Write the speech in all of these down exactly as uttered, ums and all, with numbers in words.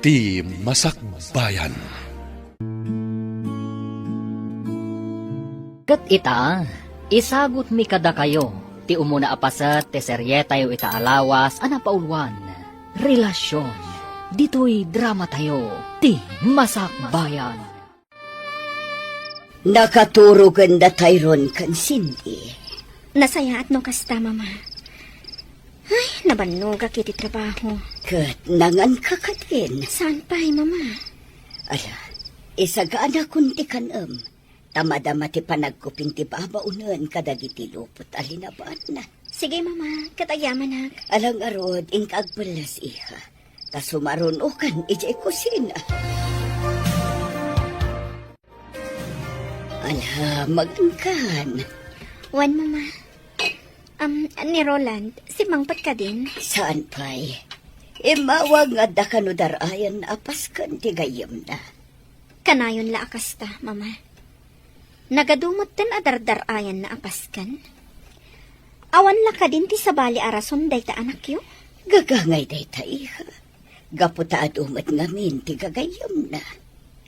Ti Masakbayan. Ket ita, isagutmi kadakayo ti umuna a paset ti serietayo ita a lawas a napauluan, Relasion. Ditoy dramatayo, Ti Masakbayan. Nakaturogen da Tyrone ken Cindy. Nasayaat no kasta, Mama. Ay, nabannogak iti trabaho. Ket nanganka kadin? Saan pay, Mama? Ala, isaganakon ti kan-em. Ta madama ti panagkuping ti babaonen kadagiti lupot a linabaanna. Sige, Mama. Ket agyamanak. Ala ngarud, inka agpellas, iha. Ta sumarunokan idiay kusina. Ala, magankan. Wen, Mama. Am, ni Roland, simmangpet kadin? Saan pay? Immawag nga adda kano dar-ayan a pasken ti gayyemna. Kanayon la a kasta, Mama. Nagadu metten a dardar-ayanna a pasken. Awan la kadin ti sabali a rason dayta anakyo? Gagangay dayta, iha. Gapu ta adu met ngamin ti gagayyemna.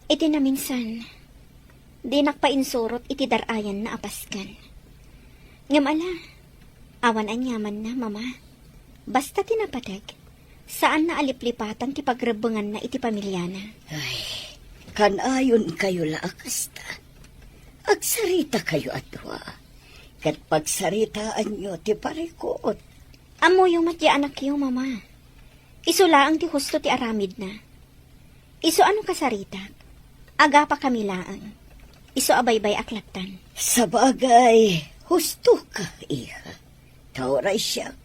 Iti naminsan, dinak pa insurot iti dar-ayanna a pasken. Ngem ala, awan aniamanna, Mama. Basta ti napateg, saanna a liplipatan ti pagrebbenganna iti pamiliana. Ay, kanayonkayo la a kasta. Agsaritakayo a dua, ket pagsaritaanyo ti parikut. Ammoyo met ti anakyo, Mama. Isu laeng ti husto ti aramidna. Isu a no kasaritak, agapakami laeng. Isu a baybay-ak lattan. Sabagay, hustoka, iha. Ta uray siak,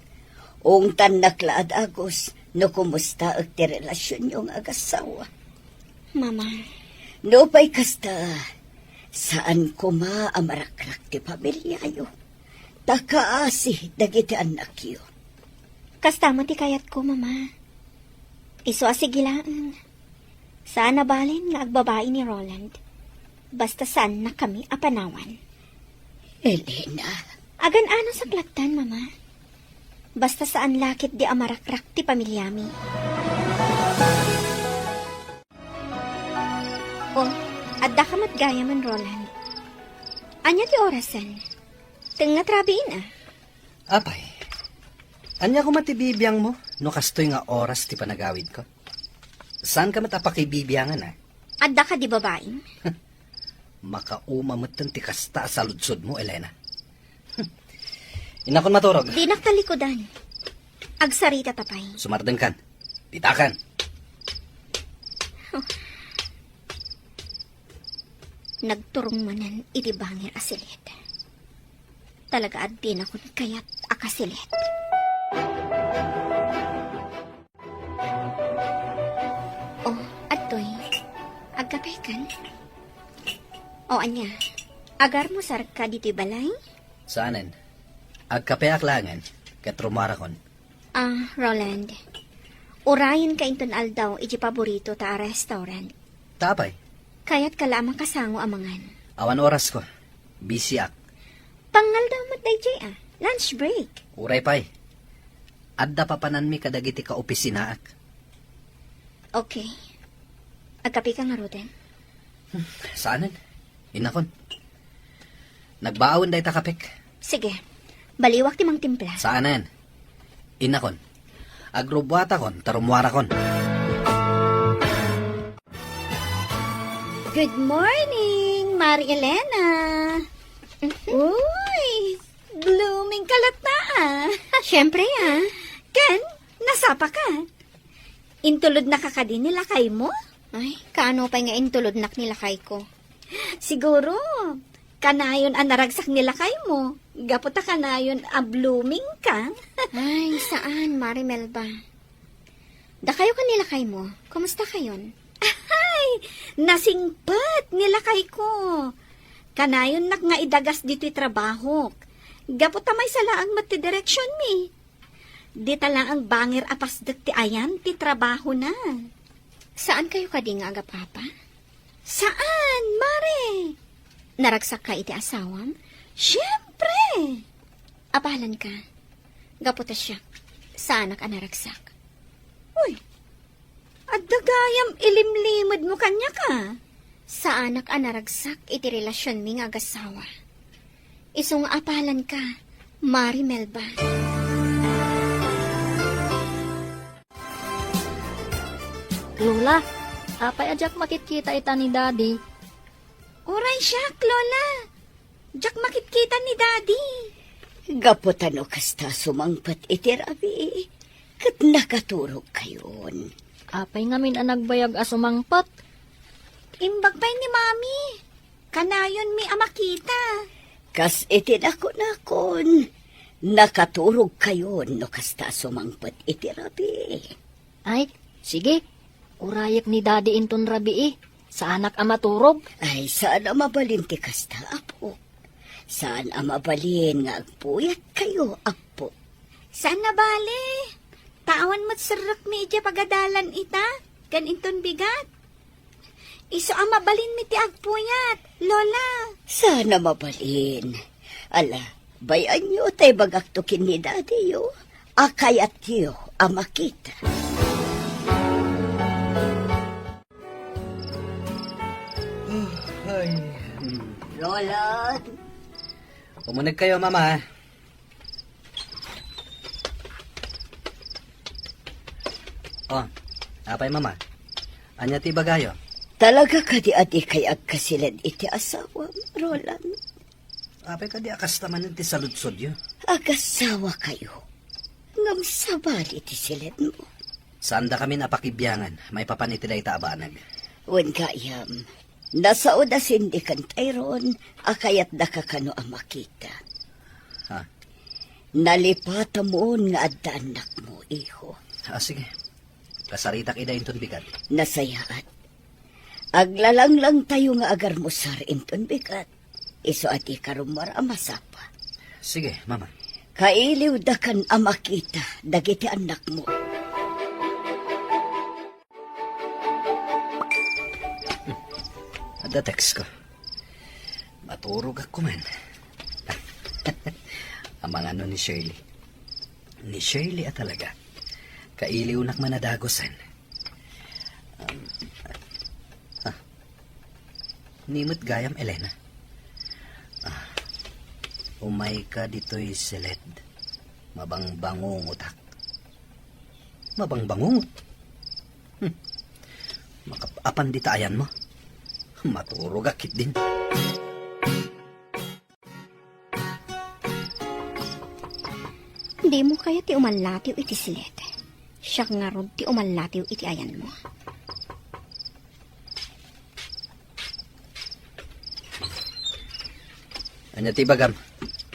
ungtannak la a dagus no kumustaek ti relasionyo nga agassawa. Mama. Nupay kasta, saan koma a marakrak ti pamiliayo. Ta kaasi dagiti annakyo. Kasta met ti kayatko, Mama. Isu a sige laeng. Saan a balen nga agbabai ni Roland. Basta saannakami a panawan. Elena. Agan-anasak lattan, Mama. Basta saan la ketdi a marakrak ti pamiliami. Oh, addaka met gayamen, Roland. Ania ti orasen? Tengnga rabiin, a. Apay, ania koma ti bibiangmo no kastoy nga oras ti panagawidko? Saanka met a pakibibiangan, a? Adda kadi babaim? Makauma metten ti kasta a saludsodmo, Elena. Innakon maturog. Dinak talikudan. Agsarita ta pay. Sumardengkan. Ditakan. Oh. Nagturong manen iti bangir a silet. Talaga a dinakon kayat a kasilet. Oh, adtoy. Agkapekan? O, ania? Agarmusarka ditoy balay? Saanen. Agkapeak laengen, ket rummuarakon. Ah, Roland. Urayenka inton aldaw iti paborito ta a restaurant. Ta apay? Kayatka la a makasango a mangan. Awan orasko. Busyak. Pangaldaw met daydiay, a. Lunch break. Uray pay. Adda papananmi kadagiti kaopisinaak. Okay. Agkapeka ngaruden? Hmm, saanen. Innakon. Nagbaawen dayta kapek. Sige. Baliwak ti mangtimpla. Saanen. Innakon. Agrubbuatakon, ta rummuarakon. Good morning, Mari Elena. Mhm. Uy, blooming ka latta, a. Siyempre, a. Ken, nasapa ka. Intulodnaka kadi ni lakaymo? Ay, kaano pay nga intulodnak ni lakayko? Siguro, kanayon a naragsak ni lakaymo, gapu ta kanayon a blooming ka. Ay, saan, Mari Melba. Dakayo ken ni lakaymo, kumusta kayon? Ay, nasingpet ni lakayko. Kanayonnak nga idagas ditoy trabahok. Gapu ta maysa laeng met ti direksionmi. Dita laeng bangir a pasdek ti ayan ti trabahona. Saan kayo kadi nga agapapa? Saan, Mare? Naragsak ka iti asawam? Siempre! Abalan ka. Gapu ta siak, saanak a naragsak. Uy, Adda gayam ilimlimedmo kaniaka. Saanak a naragsak iti relasionmi nga agasawa. Isu nga apalanka, Mari Melba. Lola, apay a diak makitkita ita ni Daddy? Uray siak, Lola. Diak makitkita ni Daddy. Gapu ta no kasta sumangpet iti rabii, ket nakaturogkayon. Apay ngamin a nagbayag a sumangpet? Imbag pay ni Mami. Kanayonmi a makita. Kas iti nakunakon, nakaturogkayon no kasta a sumangpet iti rabii. Ay, sige. Urayek ni Daddy inton rabii. Saanak a maturog. Ay, saan a mabalin ti kasta, Apo. Saan a mabalin nga agpuyatkayo, Apo. Saan a bale. Ta awan met serrekmi idiay pagadalan ita, ken inton bigat. Isu a mabalinmi ti agpuyat, Lola. Saan a mabalin. Ala, bay-anyo ta ibagakto ken ni Daddy-yo a kayatyo a makita. Ay. Lola. Umunegkayo, Mama. Oh, apay, Mama? Ania ti ibagayo? Talaga kadi a dikay agkasiled iti asawam, Roland? Apay kadi a kasta manen ti saludsodyo? Agasawakayo. Ngem sabali ti siledmo. Saandakamin a pakibiangan maipapan iti dayta a banag. Wen gayam, nasao da Cindy ken Tyrone a kayatdaka kano a makita. Ha? Nalipatamon nga adda annakmo, iho. Ah, sige. Kasaritak ida inton bigat. Nasayaat. Aglalanglangtayo nga agarmusar inton bigat. Isu a dika rummuar a masapa. Sige, Mama. Kailiwdakan a makita dagiti annakmo. Adda textko. Maturogak man. Amangan no ni Shirley. Ni Shirley a talaga. Kailiwnak man a dagusen. Um, ah, Ni met gayam, Elena. Ah, umayka ditoy siled. Mabangbangungotak. Mabangbangungot? Hmm. Makap-apan dita ayanmo. Maturogak ketdin. Dimo kayat ti umallatiw iti siled. Siak ngarud ti umallatiw iti ayanmo. Ania ti ibagam?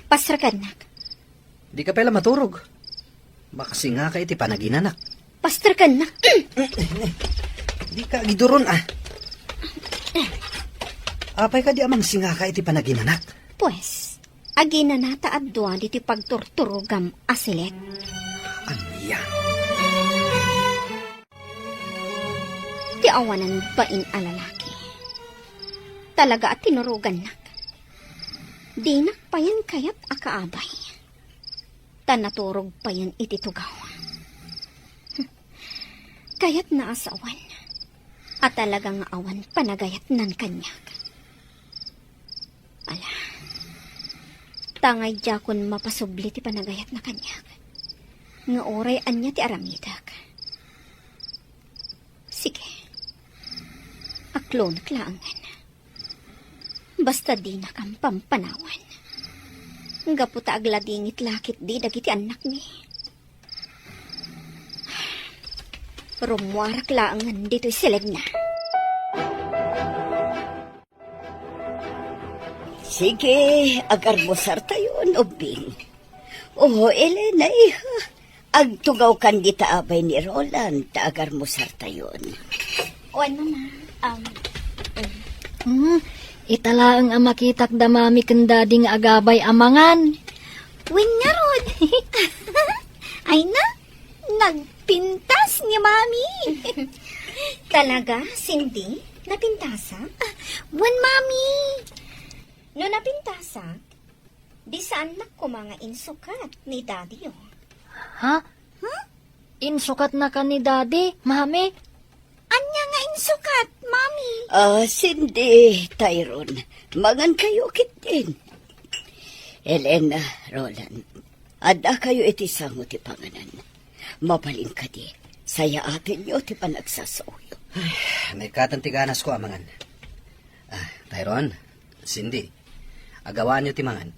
Pasterkannak. Dika pay la maturog. Makasingaka iti panaginanak. Pasterkannak. Dika agiduron, ah. Apay kadi a mangsingaka iti panaginanak? Pues, aginana ta adua ditoy pagturturogam a siled. Ania? Ti awanan bain a lalaki. Talaga a tinurogannak. Dinak payen kayat a kaabay. Ta naturog payen iti tugaw. Kayatna a sawen a talaga nga awan panagayatnan kaniak. Ala, ta ngay diakon mapasubli ti panagayatna kaniak. Nga uray ania ti aramidek. Sige, aklonek laengen. Basta dinakam pampanawan. Gapu ta agladingit la ketdi dagiti annakmi. Rummuarak laengen ditoy siledna. Sige, agarmusartayon, ubbing. Oh, Elena, iha. Agtugawkan dita abay ni Roland ta agarmusartayon. Wen, Mama. Um, mm. Hmm, ita laeng a makitak da Mami ken Daddy nga agabay a mangan. Wen ngarud. Ay na, nagpintas ni Mami. Talaga, Cindy? Napintasak? Wen, Mami. No napintasak, di saannak koma nga insukat ni Daddy-yo. Ha? Huh? Insukatnaka ni Daddy, Mami? Sukat, Mami. Ah, Cindy, Tyrone, mangan kayo ketdin. Elena, Roland, adda kayo iti sango ti panganan. Mabalin kadi, sayaatenyo ti panagsasaoyo. Ay, naikatan ti ganasko a mangan. Ah, Tyrone, Cindy, agawaanyo ti mangan.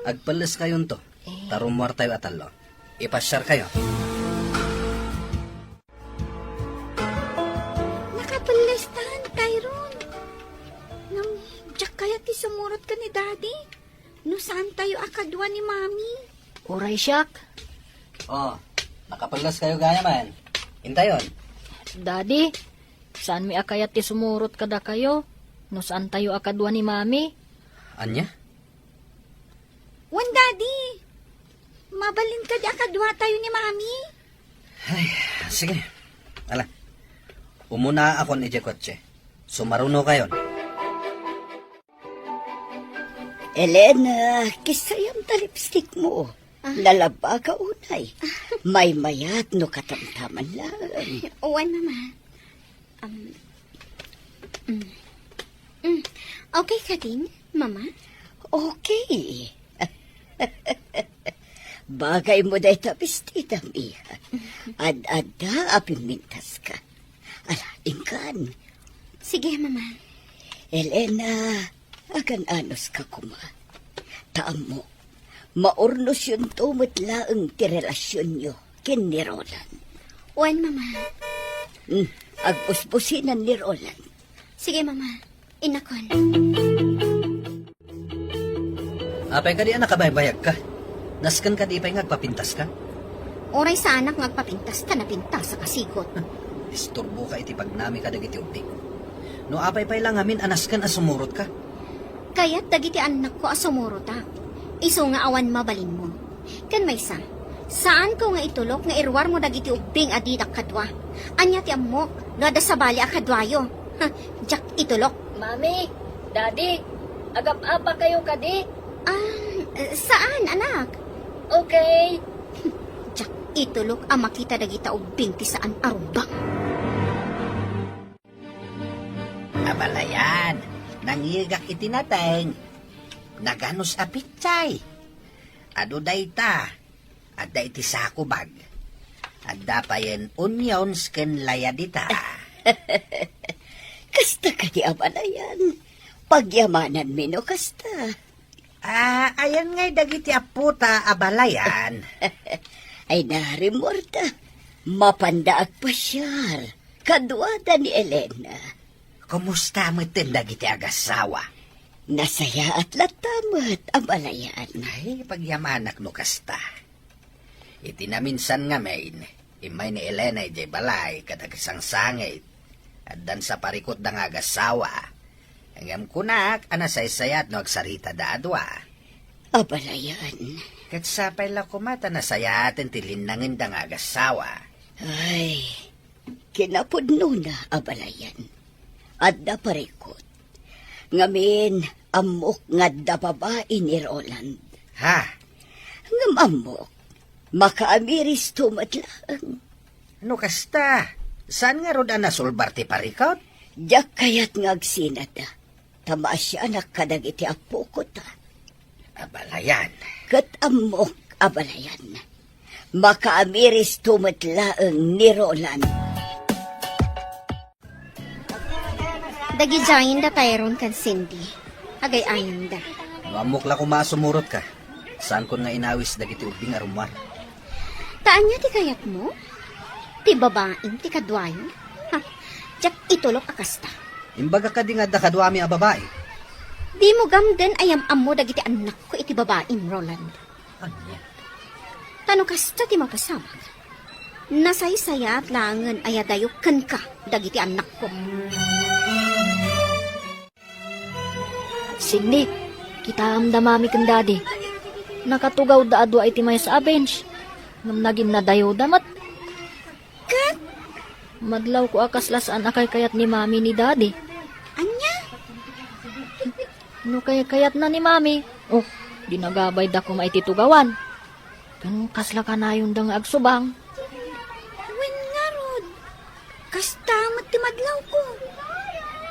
Agpelles kayonto, ta rummuartayo a tallo. Ipasiar kayo. Nakapelles tan, Tyrone. Ngem, diak kayat ti sumurot ken ni Daddy. No saan tayo a kadua ni Mami. Uray siak. Oh, nakapelles kayo gayam. Intayon. Daddy, saanmi a kayat ti sumurot kadakayo. No saan tayo a kadua ni Mami. Ania? Wen, Daddy. Mabalin kadi a kadua tayo ni Mami? Ay, sige. Ala. Umunaakon idiay kotse. Sumaruno kayon. Elena, kisayam ta lipstick mo. Ah. Nalabaka unay. Maymayat no katamtaman lang. Wen, Mama. Um, mm. Mm. Okay kadin, Mama? Okay. Bagay mo dayta bestidam, iha. Ad-adda a pimmintaska. Ala, inkan. Sige, Mama. Elena, agan-anuska koma. Ta ammok, maurnosyonto met laeng ti relasionyo ken ni Roland. Wen, Mama. Hmm, agbusbusinan ni Roland. Sige, Mama. Innakon. Apay kadi a nakabaybayagka? Nasken kadi pay nga agpapintaska? Uray saanak nga agpapintas ta napintasak a sigut. Isturboka iti pagnamika dagiti ubbing. No apay pay la ngamin a nasken a sumurotka? Kayat dagiti annakko a sumurotak. Isu nga awan mabalinmo. Ken maysa, saanko nga itulok nga iruarmo dagiti ubbing a didak kadua. Ania ti ammok no adda sabali a kaduayo? Ha, diak itulok. Mami, Daddy, agap-apa kayo kadi? Ah, saan, anak? Okay. Diak itulok a makita dagita ubbing ti saan a rumbeng. Abalayan, nangngegak iti nateng. Naganus a pitsay. Adu dayta. Adda iti sako bag. Adda payen onions ken layad ita. Kasta kadi, abalayan. Pagyamananmi no kasta. Ah, ayan ngay dagiti appota, abalayan. Ay, narimmuarda. Mapanda agpasiar. Kaduada ni Elena. Kumusta metten dagiti agassawa? Nasayaat latta met, abalayan. Ay, pagyamanak no kasta. Iti naminsan ngamin, immay ni Elena idiay balay ket agsangsangit. Addan sa parikutda nga agassawa. Ngem kunak a nasaysayaat no agsaritada a dua. Abalayan. Ket sapay la koma ta nasayaaten ti linnangenda nga agassawa. Ay, kinapudnona, abalayan. Adda parikut. Ngamin, ammok nga adda babai ni Roland. Ha? Ngem ammok, makaamiristo met laeng. No kasta, saan ngarud a nasulbar ti parikut? Diak kayat nga agsinada, ta maasianak kadagiti appokota. Abalayan. Ket ammok, abalayan. Makaamiristo met laeng ni Roland. Dagidiayen da Tyrone ken Cindy. Agay-ayanda. No ammok la koma a sumurotka, saankon nga inawis dagiti ubbing a rummuar. Ta ania ti kayatmo? Ti babaim ti kaduayo? Ha, diak itulok a kasta. Imbagak kadi nga adda kaduami a babai? Dimo gamden a yam-ammo dagiti annakko iti babaim, Roland. Ania? Ta no kasta ti mapasamak, nasaysayaat laengen a yadayo kenka dagiti annakko. Cindy, kitaem da Mami ken Daddy. Nakatugawda a dua iti maysa a bench. Ngem naginnadayawda met. Ket? Madlawko a kasla saan a kaykayat ni Mami ni Daddy. Ania? No kaykayatna ni Mami, oh, di nagabayda koma iti tugawan. Ken kasla kanayonda nga agsubang. Wen ngarud, kasta met ti Adlawko.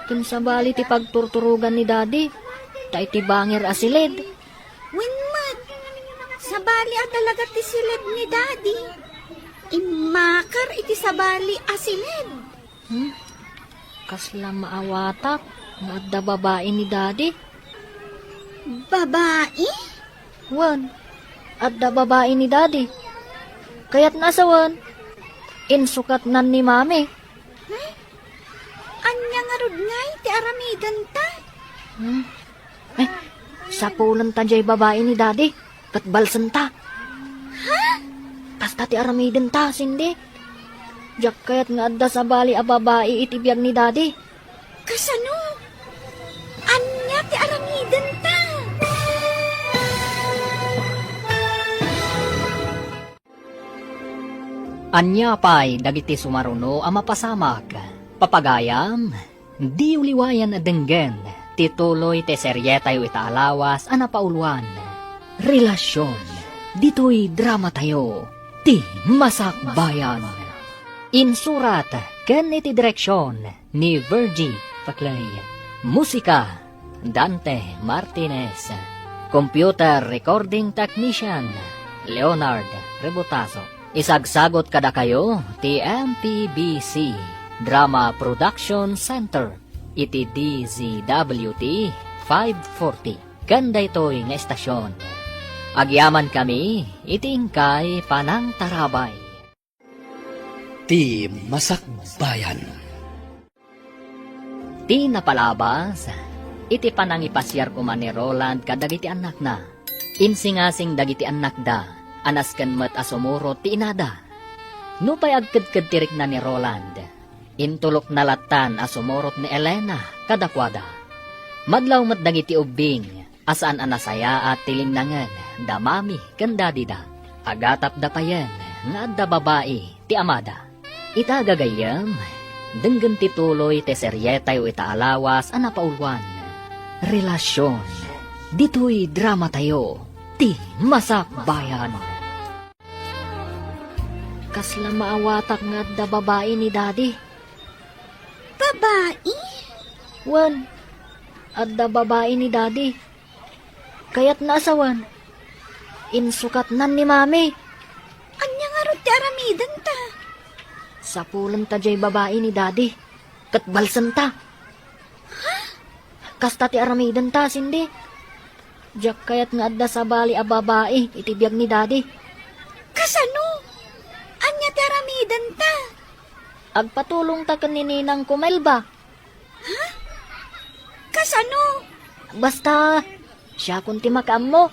Ken sabali ti pagturturogan ni Daddy, ta iti bangir a silid. Wen met, sabali a talaga ti silid ni Daddy. Immakar iti sabali a silid. Hmm? Kasla maawatak nga adda babai ni Daddy. Babai? Wen, adda babai ni Daddy. Kayatna a sawen, insukatnan ni Mami. Ay, ania ngarud ngay ti aramidenta? Hmm? Eh, sapulenta jay babai ni Daddy, ket balsenta. Ha? Kasta ti aramidenta, Cindy. Diak kayat nga adda sabali a babai iti biag ni Daddy. Kasano? Ania ti aramidenta? Ania pay dagiti sumaruno a mapasamak? Papagayam, diyo liwayan a denggen ti tuloy ti serietayo ita a lawas a napauluan, Relasyon. Ditoy dramatayo, ti Masakbayan. Insurat ken iti direksion ni Virgie Paclay. Musika, Dante Martinez. Computer Recording Technician, Leonard Rebotazo. Isagsagot kadakayo ti M P B C Drama Production Center iti D Z W T five forty. Ken daytoy nga estasion, agyamankami iti inkay panangtarabay. Ti Masakbayan. Ti napalabas, iti panangipasiar koma ni Roland kadagiti annakna, insingasing dagiti annakda a nasken met a sumurot ti inada. Nupay agkedked ti rikna ni Roland, intulokna lattan a sumurot ni Elena kadakuada. Madlaw met dagiti ubbing a saan a nasayaat ti linnangen da mami ken daddy da. Agatapda payen nga adda babai ti amada. Ita gagayyem, denggen ti tuloy ti serietayo ita a lawas a napauluan, Relasyon. Ditoy dramatayo, ti Masakbayan. Kasla maawatak nga adda babai ni daddy. Babai? Wen, adda babai ni daddy. Kayatna a sawen, insukatnan ni mami. Ania ngarud ti aramidenta? Sapulenta jay babai ni daddy, ket balsenta. Ha? Kasta ti aramidenta, Cindy. Diak kayat nga adda sabali a babai iti biag ni daddy. Kasano? Ania ti aramidenta? Agpatulongta ken ni ninangko Melba. Ha? Kasano? Basta, siakon ti makaammo.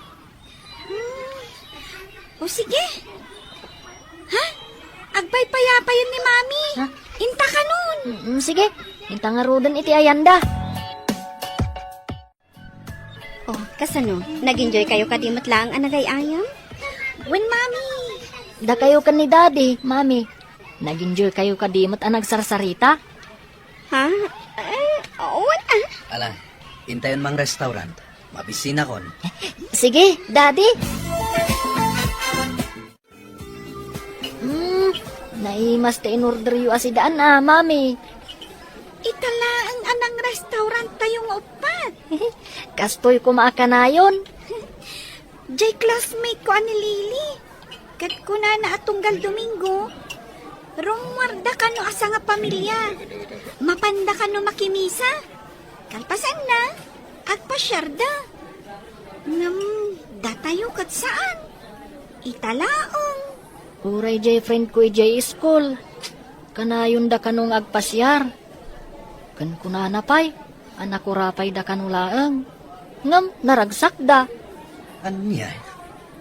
Hmm. O sige. Ha? Agpaypayapayen ni Mami. Ha? Inta kanon. Mm, sige. Inta ngaruden iti ayanda. Oh, kasano? Nag-enjoy kayo kadi met laeng a nagay-ayam? Wen, Mami. Dakayo ken ni Daddy, Mami. Nag-enjoy kayo kadi met a nagsarsarita? Ha? Eh, oo, ah. Ala, intayon mang restaurant. Mabisinakon. Sige, Daddy. Hmm, naimas ti inorderyo a sidaan, ah, Mami. Ita laeng a nang restaurant tayo nga uppat. Kastoy koma a kanayon. Jay classmate ko a ni Lily. Ket kunana a tunggal Domingo, rummuarda kano a sangapamilia. Mapanda kano makimisa. Kalpasanna, agpasiarda. Ngem datayo ket saan. Ita laeng. Uray jay friend ko idiay school. Kanayonda kano nga agpasiar. Ken kunana pay, a nakurapayda kano laeng. Ngem naragsakda. Ania?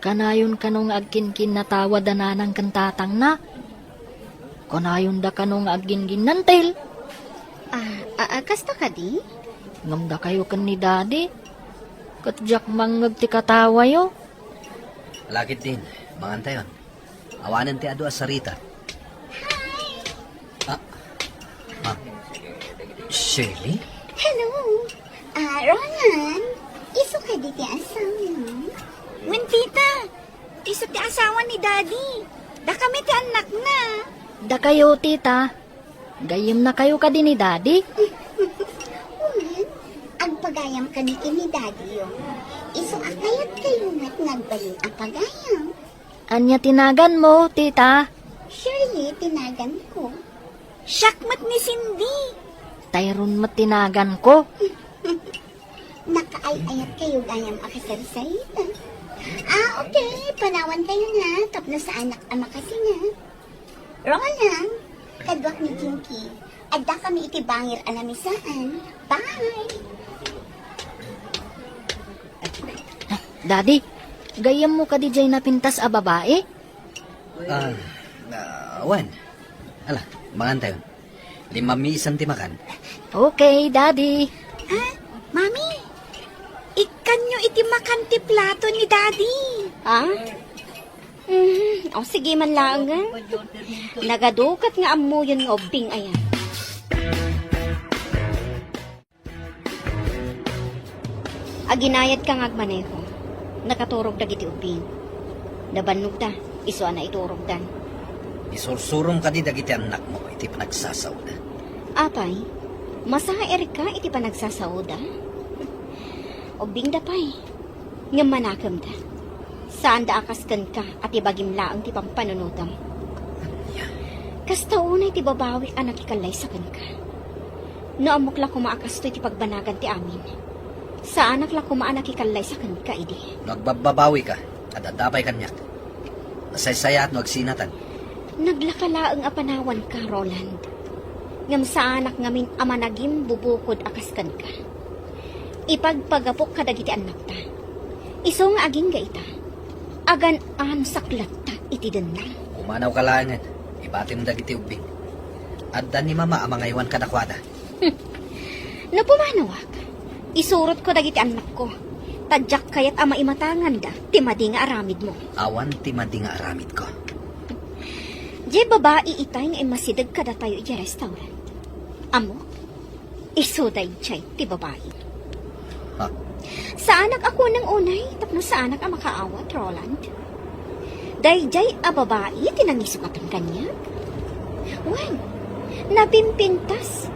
Kanayon kano nga agkinkinnatawa da nanang ken tatangna. Kanayonda kano nga agginginnantil. Ah, ah, ah, kasta kadi? Ngem dakayo ken ni Daddy, ket diak mangngeg ti katawayo. Lakit din, mangantayon. Awanen ti adu a sarita. Ah, ah, Shirley? Hello. Ah, Roland, isu kadi ti asawa? Wen, tita. Isu ti asawa ni Daddy. Dakami ti annakna. Dakayo, tita. Gayyemnakayo kadi ni Daddy? Wen, agpagayam kami ken ni Daddy-yo. Isu a kayatkayo met nga agbalin a pagayam. Ania ti naganmo, tita? Shirley ti naganko. Siak met ni Cindy. Tyrone met ti naganko. Nakaay-ayatkayo gayam a kasarsarita. Ah, okay. Panawankayo na tapno saanak a makasinga. Roland, kaduak ni Jinky. Addakami iti bangir a namisaan. Bye! Daddy, gayyemmo kadi jay napintas a babai? Ah, ah, wen. Ala, mangantayon. Limmammi isan ti makan. Okay, Daddy. Ah, Mami, ikkanyo iti makan ti plato ni Daddy. Ah? Mm, o, sige man laeng, ah. Nagadukat nga ammoyon nga ubbing aya. Aginayadka nga agmaneho. Nakaturog dagiti ubbing. Nabannogda, isu a naiturogdan. Isursurom kadi dagiti annakmo iti panagsasaoda. Apay, masairka iti panagsasaoda? Ubbingda pay. Ngem manakemda. Saanda a kas kenka a ti bagim laeng ti pampanunotem. Ania? Kasta unay ti babawik a nakikallaysa kenka. No ammok la koma a kastoy ti pagbanagan ti amin, saanak la koma a nakikallaysa kenka idi. No agbabbabawika, ad-adda pay kaniak. Nasaysayaat no agsinatan. Naglaka laeng a panawanka, Roland. Ngem saanak ngamin a managimbubukod a kas kenka. Ipagpagapok kadagiti annakta. Isu nga agingga ita, agan-anusak latta iti denna. Pumanawka laengen, ibatim dagiti ubbing. Adda ni Mama a mangaywan kadakuada. Hmm. No pumanawak, isurotko dagiti annakko, ta diak kayat a maimatanganda ti madi nga aramidmo. Awan ti madi nga aramidko. Diay babai itay nga immasideg kadatayo idiay restaurant. Ammok? Isu daydiay ti babai. Ha? Saanak a kuneng unay tapno saanak a makaawat, Roland. Daydiay a babai ti nangisukatan kaniak. Wen, napimpintas.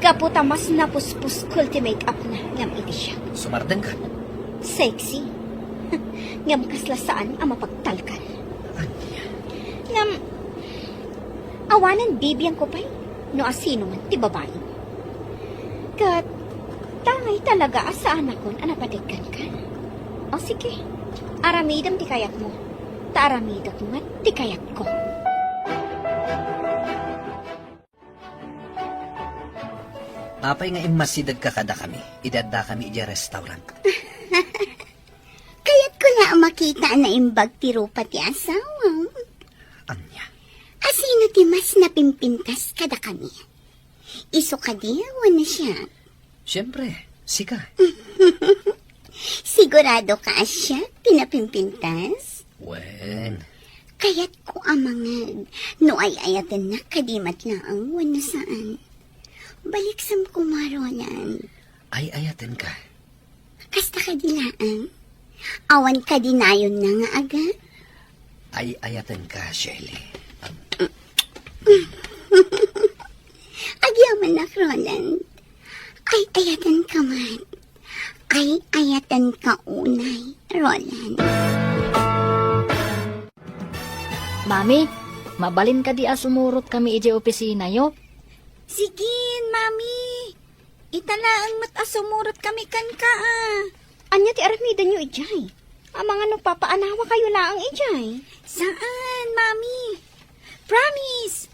Gapu ta mas napuspuskol ti make-up na ngem iti siak. Sumardengka. Sexy. Ngem kasla saan a mapagtalkan. Ania? Ngem, awanen bibiangko pay no asinoman ti babai. Ket, tangay talaga a saanakon a napateg kenka. O sige, aramidem ti kayatmo, ta aramidek met ti kayatko. Apay nga immasidegka kadakami idi addakami idiay restaurant? Kayatko la a makita a naimbag ti rupa ti asawam. Ania? Asino ti mas napimpintas kadakami? Isu kadi wenno siak? Siempre, sika. Sigurado ka a siak ti napimpintas? Wen. Kayatko a mangeg no ay-ayatennak kadi met laeng wenno saan. Baliksem koma, Roland. Ay-ayatenka. Kasta kadi laeng? Awan kadi nayonna nga aga? Ay-ayatenka, Shirley. Agyamanak, Roland. Ay-ayatenka met. Ay-ayatenka unay, Roland. Mami, mabalin kadi a sumurot kami idiay opisinayo? Sige, Mami. Ita laeng met a sumurot kami kenka, a. Ania ti aramidenyo idiay? Amangan no papaanawakayo laeng idiay. Saan, Mami? Promise!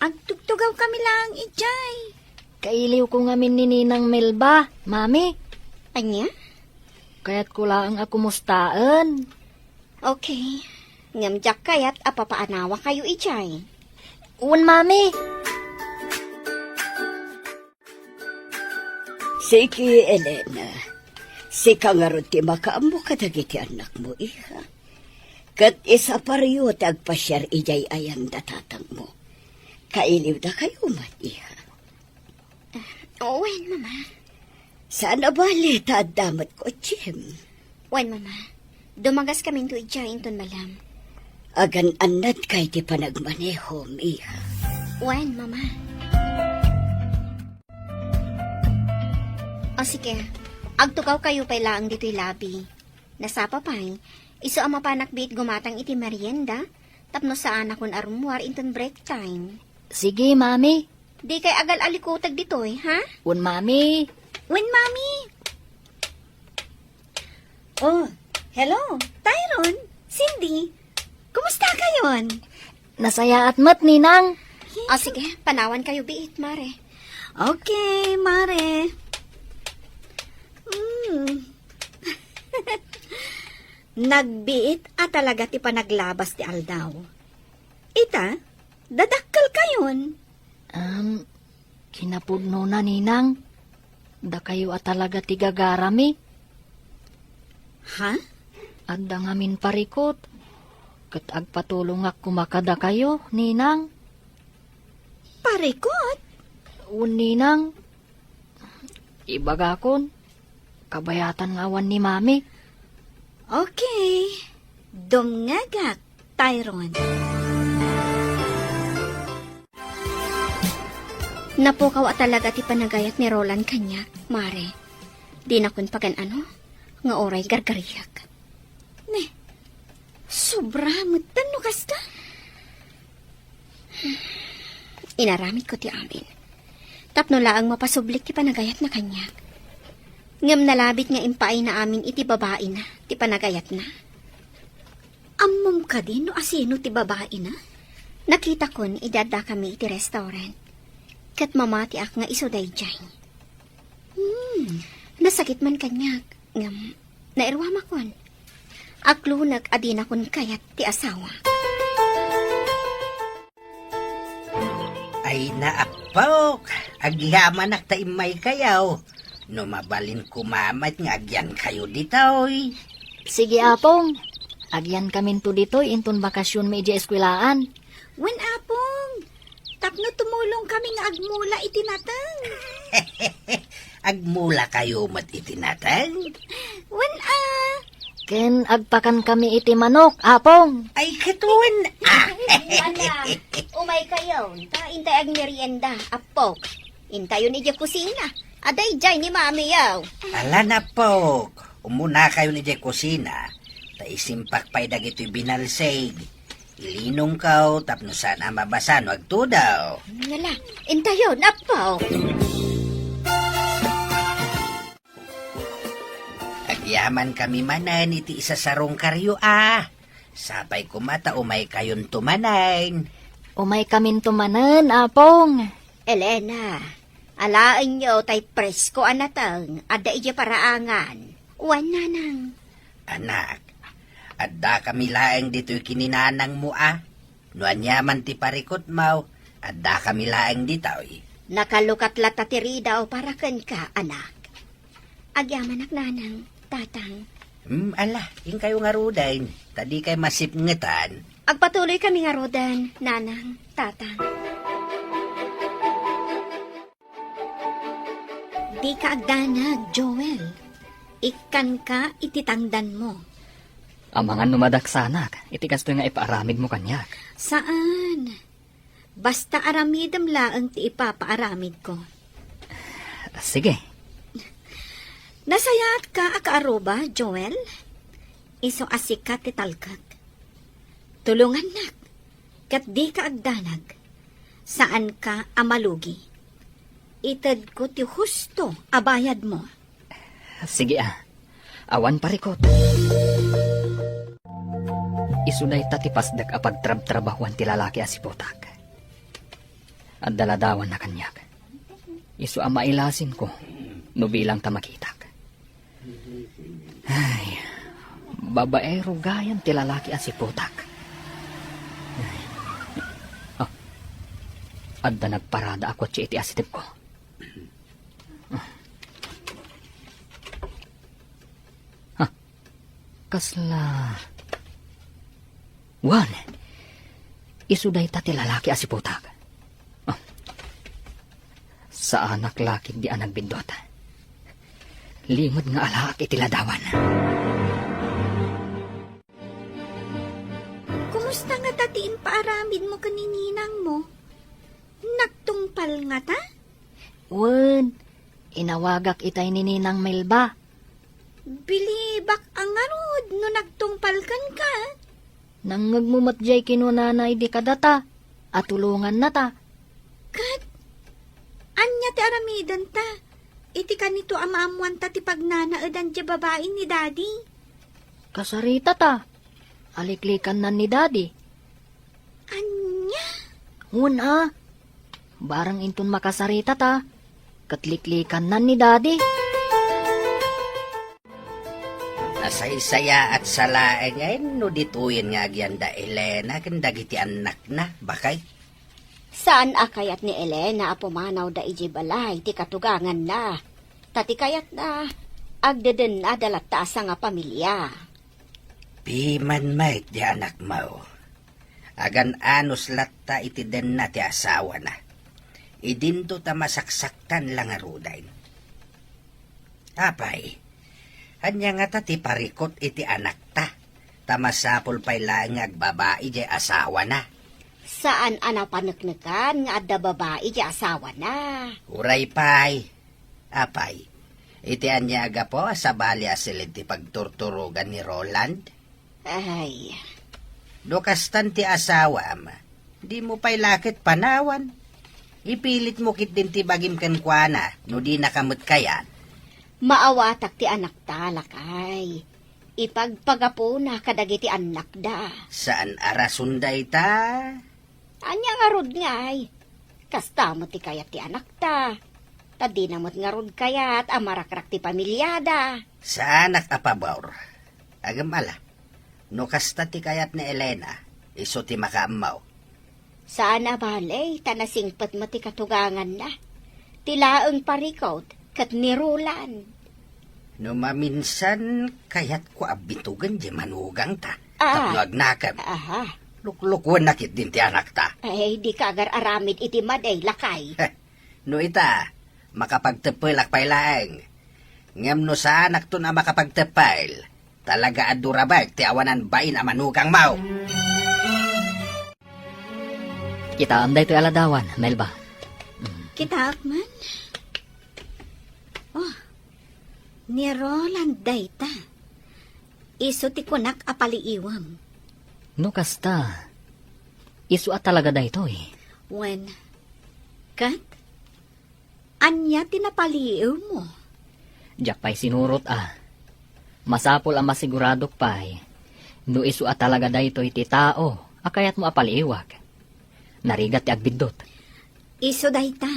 Agtugtugaw kami laeng idiay. Kailiwko ngamin ni Ninang Melba, Mami. Ania? Kayatko laeng a kumustaen. Okay. Ngem diak kayat a papaanawakayo idiay. Wen, Mami. Sige, Elena. Sika ngarud ti makaammo kadagiti annakmo, iha. Ket isaparyo ti agpasiar idiay ayan da tatangmo. Kailiwdakayo met, iha. Ah, wen, Mama. Saan a bale ta adda met kotsim. Wen, Mama. Dumagaskaminto idiay inton malem. Agan-annadka iti panagmanehom, iha. Wen, Mama. O sige, agtugaw kayo pay laeng ditoy labi. Nasapa pay, isu a mapanak biit gumatang iti merienda, tapno saanakon a rummuar inton break time. Sige, Mami. Di kay agal-alikutag ditoy, ha? Wen, Mami. Wen, Mami. Oh, hello, Tyron, Cindy. Kumusta kayon? Nasayaat met, Ninang. O sige, panawan kayo biit, Mare. Okay, Mare. Hmm. Nagbiit a talaga ti panaglabas ti aldaw. Ita, dadakkel kayon. Um, kinapudnona, Ninang. Dakayo a talaga ti gagarami. Ha? Adda ngamin parikut, ket agpatulongak koma kadakayo, Ninang. Parikut? Wen, Ninang. Ibagakon, kabayatan nga awan ni Mami. Okay. Dumngegak, Tyron. Napukaw a talaga ti panagayat ni Roland kaniak, Mare. Dinakon pagan-ano nga uray gargariak. Ne, sobra metten no kasta. Inaramidko ti amin. Tapno laeng mapasublik ti panagayatna kaniak. Ngem nalabit nga impaayna amin iti babaina ti panagayatna. Ammom kadi no asino ti babaina? Nakitakon idi addakami iti restaurant. Ket mamatiak nga isu daydiay. Hmm. Nasakit man kaniak, ngem nairuamakon. Aklunek a dinakon kayat ti asawa. Ay, naappok, agyamanak ta immaykayo. No mabalin koma met nga agyankayo ditoy. Sige, Apong. Agyankaminto ditoy inton bakasionmi idiay eskuelaan. Wen, Apong, tapno tumulongkami nga agmula iti nateng. Agmulakayo met iti nateng? Wen, a. Ken agpakankami iti manok, Apong. Ay, ket wen, a. Ala, umaykayon, ta intay agmerienda, Apok. Intayon idiay kusina. Adda idiay ni Mamiyo. Ala, Apok. Umunakayon idiay kusina, ta isimpak pay dagitoy binalsig. Ilinongko tapno saan a mabasa no agtudo. Ngala, intayon, Apok. Agyamankami manen iti isasarungkaryo a. Sapay koma ta umaykayonto manen. Umaykaminto manen, Apong. Elena, alaenyo tay presko a nateng, adda idiay paraangan. Wen, Nanang. Anak, addakami laeng ditoy ken ni nanangmo a. No aniaman ti parikutmo, addakami laeng ditoy. Nakalukat latta ti ridaw para kenka, anak. Agyamanak, Nanang, Tatang. Hmm, ala, inkayo ngaruden, ta dikay masipngetan. Agpatuloykami ngaruden, Nanang, Tatang. Dika agdanag, Joel. Ikkanka iti tangdanmo. Amangan no madaksanak iti kastoy nga ipaaramidmo kaniak. Saan. Basta aramidem laeng ti ipapaaramidko. Sige. Nasayaatka a kaaruba, Joel? Isu a sika ti talkek. Tulongannak, ket dika agdanag. Saanka a malugi. Itedko ti husto a bayadmo. Sige a, awan parikut. Isu dayta ti pasdek a pagtrabtrabahuan ti lalaki a siputak. Adda ladawanna kaniak. Isu a mailasinko no bilang ta makitak. Ay, babaero gayam ti lalaki a siputak. Ay. Ah, adda nagparada a kotse iti asidegko. Ah, kasla Wen, isu dayta ti lalaki a siputak. Ah. Saanak la ketdi a nagbiddut. Limed nga alaak iti ladawan. Kumusta ngata ti impaaramidmo ken ni ninangmo? Nagtungpal ngata? Wen, Inawagak itay ni Ninang Melba. Bilibak a ngarud no nagtungpal kenka. Nangngegmo met jay kinunana idi kadata a tulongannata. Ket ania ti aramidenta iti kanito a maammoanta ti pagnanaedan ti babai ni Daddy? Kasaritata. Aliklikannan ni Daddy. Ania? Wen a. Barang inton makasaritata, ket liklikannan ni Daddy. Nasaysayaat sa laengen no ditoyen nga agyan da Elena ken dagiti annakna, baket. Saan a kayat ni Elena a pumanawda idiay balay ti katuganganna. Ta ti kayatna, agdedennada latta a sangapamilia. Piman met ti anakmo. Agan-anos latta iti denna ti asawana. Idinto ta masaksaktan la ngaruden. Apay, ania ngata ti parikut iti anakta? Ta masapul pay laeng nga agbabai diay asawana. Saan a napaneknekan nga adda babai diay asawana. Uray pay. Apay, iti ania a gapu a sabali a silid ti pagturturogan ni Roland? Ay. No kastan ti asawam, dimo pay la ket panawan. Ipilitmo ketdin ti bagim kenkuana no dinaka met kayat. Maawatak ti anakta, lakay. Ipagpagapuna kadagiti annakda. Saan a rason dayta? Ania ngarud ngay? Kasta met ti kayat ti anakta. Ta dina met ngarud kayat a marakrak ti pamiliada. Saanak a pabor. Agem ala, no kasta ti kayat ni Elena, isu ti makaammo. Saan a bale, ta nasingpet met ti katuganganna. Ti laeng parikut ket ni Roland. No maminsan, kayatko a bitugen diay manugangta. Ah. Tapno agnakem. Aha. Luklukuenna ketdin ti anakta. Ay, dika agar-aramid iti madi, lakay. Heh, no ita, makapagteppelak pay laeng. Ngem no saanakton a makapagteppel, talaga a durabek ti awanan bain a manugangmo. Kitaem daytoy a ladawan, Melba. Mm. Kitaak man. Oh, ni Roland dayta. Isu ti kunak a paliiwem. No kasta, isu a talaga daytoy. Wen, ket ania ti napaliiwmo? Diak pay sinurot a. Masapul a masiguradok pay no isu a talaga daytoy ti tao a kayatmo a paliiwak. Narigat ti agbiddut. Isu dayta.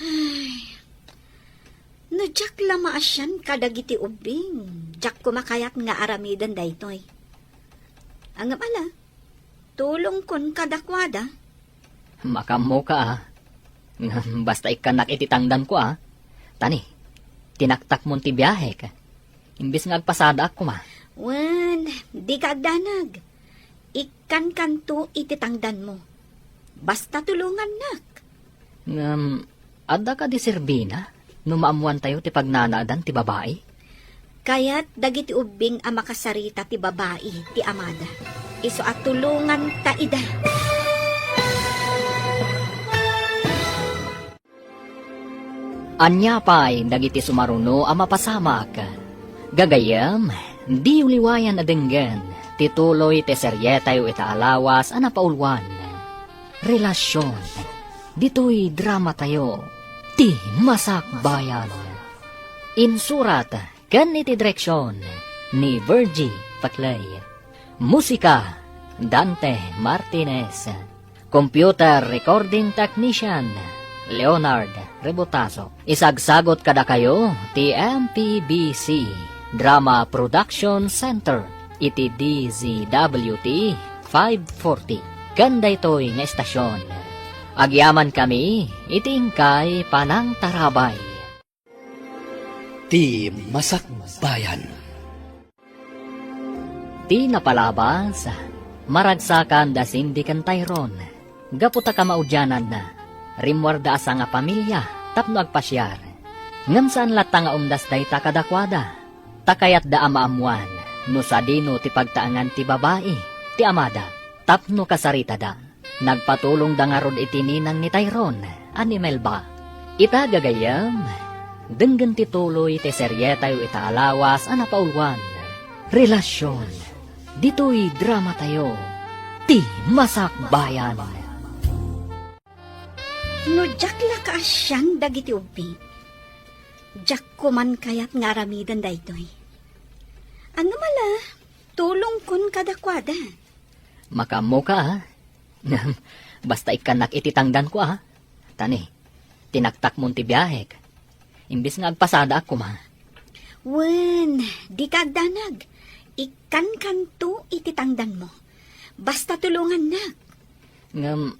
Ay, no diak la maasian kadagiti ubbing, diak koma kayat nga aramiden daytoy. Ngem ala, tulongkon kadakuada. Makaammoka a. Ngem basta ikkannak iti tangdanko a. Tani, tinaktakmon ti biahek. Imbes nga agpasadaak koma. Wen, dika agdanag. Ikkankanto iti tangdanmo. Basta tulongannak. Ngem, adda kadi serbina no maammoantayo ti pagnanaedan ti babai? Kayat dagiti ubbing a makasarita ti babai ti amada. Isu a tulonganta ida. Ania pay dagiti sumaruno a mapasamak? Gagayyem, diyo liwayan a denggen ti tuloy ti serietayo ita a lawas a napauluan, Relasion. Ditoy dramatayo, Ti Masakbayan. Insurat ken iti direksion ni Virgie Paclay. Musika, Dante Martinez. Computer Recording Technician, Leonard Rebotazo. Isagsagot kadakayo ti M P B C Drama Production Center iti D Z W T five forty. Ken daytoy nga estasion, agyamankami iti inkay panangtarabay. Ti Masakbayan. Ti napalabas, maragsakan da Cindy ken Tyrone. Gapu ta kamaudiananna, rimmuarda a sangapamilia tapno agpasiar. Ngem saan latta nga umdas dayta kadakuada, ta kayatda a maammuan no sadino ti pagtaengan ti babai ti amada tapno kasaritada. Nagpatulongda ngarud iti ninang ni Tyrone a ni Melba. Ita, gagayyem, denggen ti tuloy ti serietayo ita a lawas a napauluan, Relasyon. Ditoy dramatayo, Ti Masakbayan. No diak la kaasian dagiti ubing, diak koman kayat nga aramiden daytoy. Ngem ala, tulongkon kadakuada. Makaammoka, a. Ngem, basta ikkannak iti tangdanko, a. Tani, tinaktakmon ti biahek. Imbes nga agpasadaak koma. Wen, dika agdanag. Ikkankanto iti tangdanmo. Basta tulongannak. Ngem,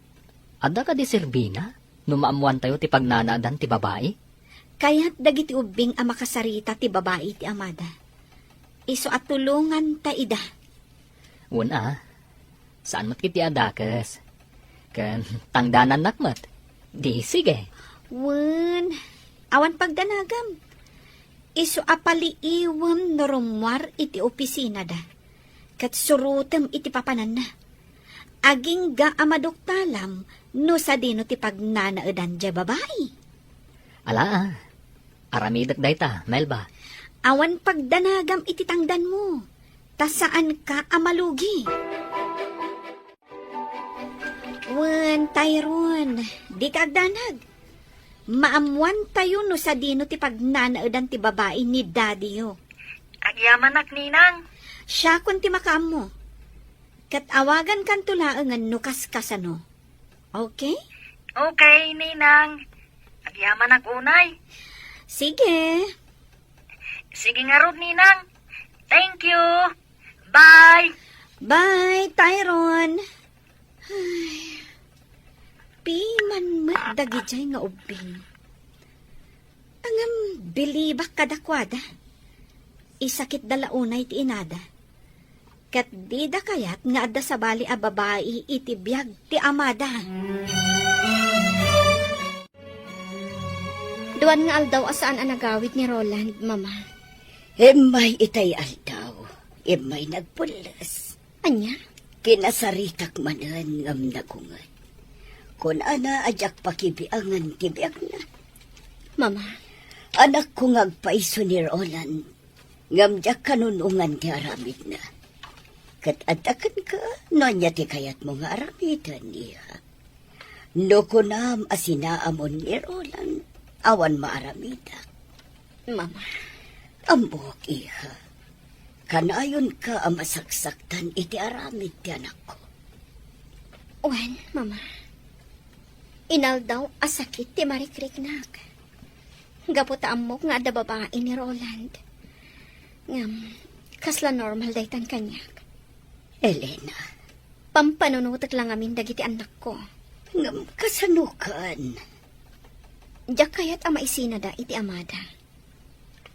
adda kadi serbina no maammoantayo ti pagnanaedan ti babai? Kayat dagiti ubbing a makasarita ti babai iti amada. Isu a tulonganta ida. Wen a, saan met iti a dakes. Ken tangdanannak met. Di sige. Wen, awan pagdanagam. Isu a paliiwem no rummuar iti opisinada. Ket surotem iti papananna. Agingga a maduktalam no sadino ti pagnanaedan diay babai. Ala, a. Aramidek dayta, Melba. Awan pagdanagam iti tangdanmo, ta saanka a malugi. Wen, Tyrone, dika agdanag. Maammoantayo no sadino ti pagnanaedan ti babai ni daddyyo. Agyamanak, Ninang. Siakon ti makaammo. Ket awagankanto laengen no kaskasano. Okay? Okay, Ninang. Agyamanak unay. Sige. Sige ngarud, Ninang. Thank you. Bye. Bye, Tyrone. Ay, piman met dagidiay nga ubbing. Ngem bilibak kadakuada. Isakitda la unay ti inada. Ket dida kayat nga adda sabali a babai iti biag ti amada. Duan nga aldaw a saan a nagawid ni Roland, Mama. Immay itay aldaw, immay nagpulles. Ania? Kinasaritak manen ngem nagunget. Kunana a diak pakibiangan ti biagna. Mama. Anakko nga agpayso ni Roland, ngem diak kanunongan ti aramidna. Ket adda kenka no ania ti kayatmo nga aramiden, iha. No kunam a sinaamon ni Roland, awan maaramidak. Mama. Ammok, iha. Kanayonka a masaksaktan iti aramid ti anakko. Wen, Mama. Inaldaw a sakit ti marikriknak. Gapu ta ammok nga adda babai ni Roland. Ngem, kasla normal daytan kaniak. Elena. Pampanunotek la ngamin dagiti annakko. Ngem kasano ken? Diak kayat a maisinada iti amada.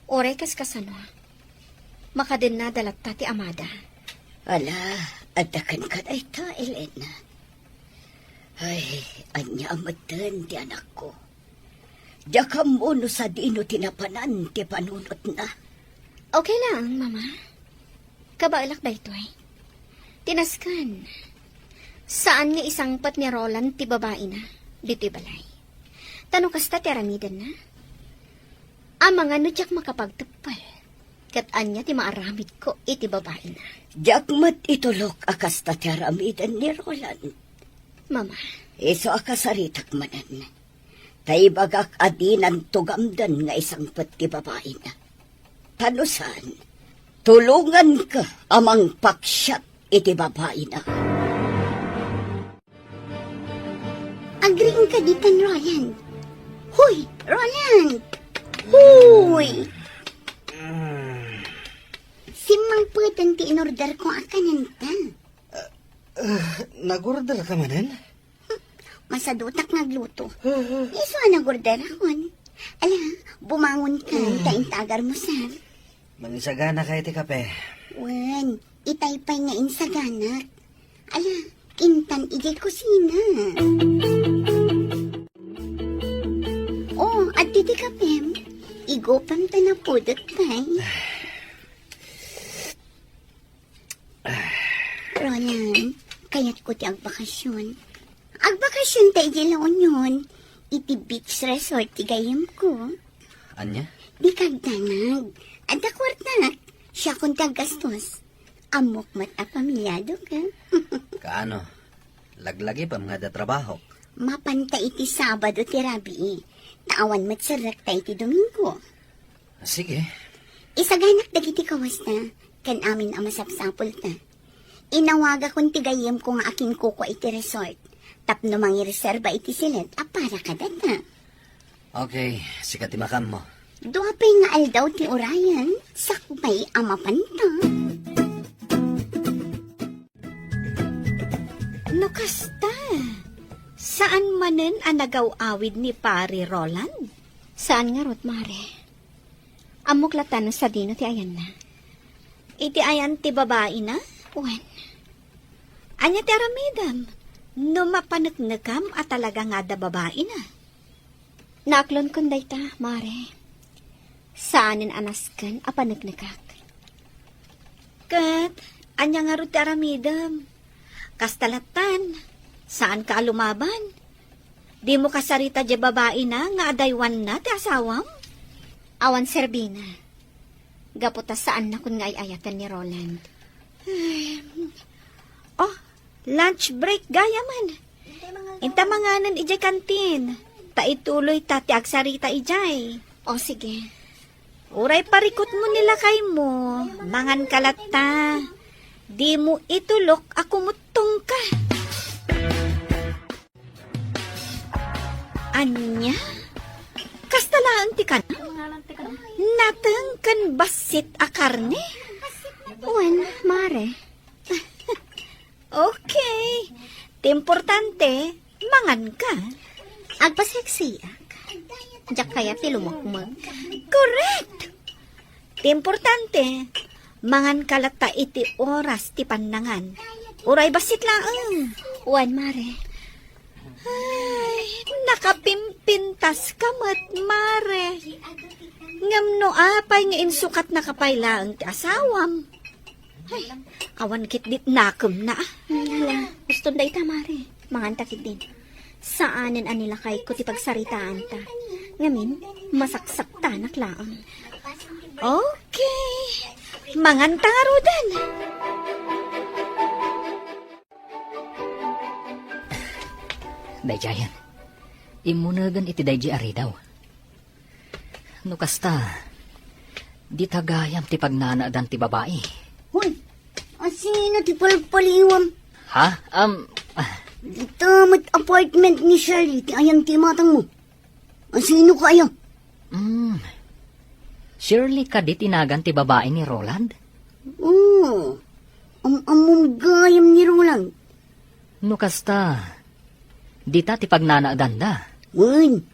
Uray kas kasano, makadennada latta ti amada. Ala, adda kenka dayta, Elena. Ay, ania a metten ti anakko. Diak ammo no sadino ti napanan ti panunotna. Okay lang, Mama. Kabaelak daytoy. Ti nasken, saan nga isangpet ni Roland ti babaina ditoy balay. Ta no kasta ti aramidenna, amangan no diak makapagteppel. Ket ania ti maaramidko iti babaina? Diak met itulok a kasta ti aramiden ni Roland. Mama. Isu a kasaritak manen. Ta ibagak a dinan tugamden nga isangpet ti babaina. Ta no saan, tulonganka a mangpaksiat iti babaina. Agriingka ditan, Roland. Hoy, Roland! Hoy! Simmangpeten ti inorderko a kanenta. Ah, nag-order ka manen? Masadutak nga agluto. Isu a nag-orderakon. Ala, bumangon ka, ta intagarmo, sir. Mangsagana ka iti kape. Wen, itay pay nga insaganak. Ala, intan idiay kusina. Oh, adda ti kapem. Igupem ta napudot pay. Roland, kayatko ti agbakasyon. Agbakasyon ta idiay La Union. Iti beach resort ti gayyemko. Ania? Dika agdanag. Adda kuartak. Siakon ti aggastos. Ammok met a pamilyadok, eh. Kaano? Laglagipem nga adda trabahok? Mapanta iti Sabado ti rabii. Ta awan met serrekta iti Domingo. Sige. Isaganak dagiti kawasta, ken amin a masapsapulta. Inawagakon ti gayyemko nga akinkukua iti resort, tapno mangireserba iti siled a para kadata. Okay, sika ti makaammo. Dua pay nga aldaw ti urayen, sakbay a mapanta. No kasta, saan manen a nagaw-awid ni Pari Roland? Saan ngarud, Mare. Ammok latta no sadino ti ayanna. Iti ayan ti babaina? Wen. Ania ti aramidem no mapaneknekam a talaga nga adda babaina? Naaklonkon dayta, Mare. Saanen a nasken a paneknekak. Ket, ania ngarud ti aramidem? Kasta lattan, saanka a lumaban. Dimo kasarita diay babaina nga adaywanna ti asawam? Awan serbina. Gapu ta saannakon nga ay-ayaten ni Roland. Ay, oh, lunch break gayamen. Inta manganen idiay kantin. Ta ituloyta ti agsarita idiay. O, sige. Uray parikutmo ni lakaymo, manganka latta. Dimo itulok a kumuttongka. Ania? Kasta laeng ti kanam? Nateng ken bassit a karne? Wen, Mare. Okay. Ti importante, manganka. Agpaseksiak. Diak kayat ti lumukmeg. Correct! Ti importante, manganka latta iti oras ti pannangan. Uray bassit laeng. Wen, Mare. Ay, nakapimpintaska met, Mare. Ngem no apay nga insukatnaka pay laeng ti asawam? Ay, awan ketdi nakemna, a. Hala, uston dayta, Mare. Manganta ketdin. Saanen a nilakayko ti pagsaritaanta. Ngamin, masaksaktanak laeng. Okay. Manganta ngaruden. Daydiayen, immunegen iti daydi a ridaw. No kasta, dita gayam ti pagnanaedan ti babai. Hoy, asino ti palpaliwam? Ha? Um, ah. Dita met apartment ni Shirley ti ayan ti imatangmo. Asino ka aya? Hmm. Shirley kadi ti nagan ti babai ni Roland? Oo. Am-ammom gayam ni Roland. No kasta, dita ti pagnanaedanda. Wen,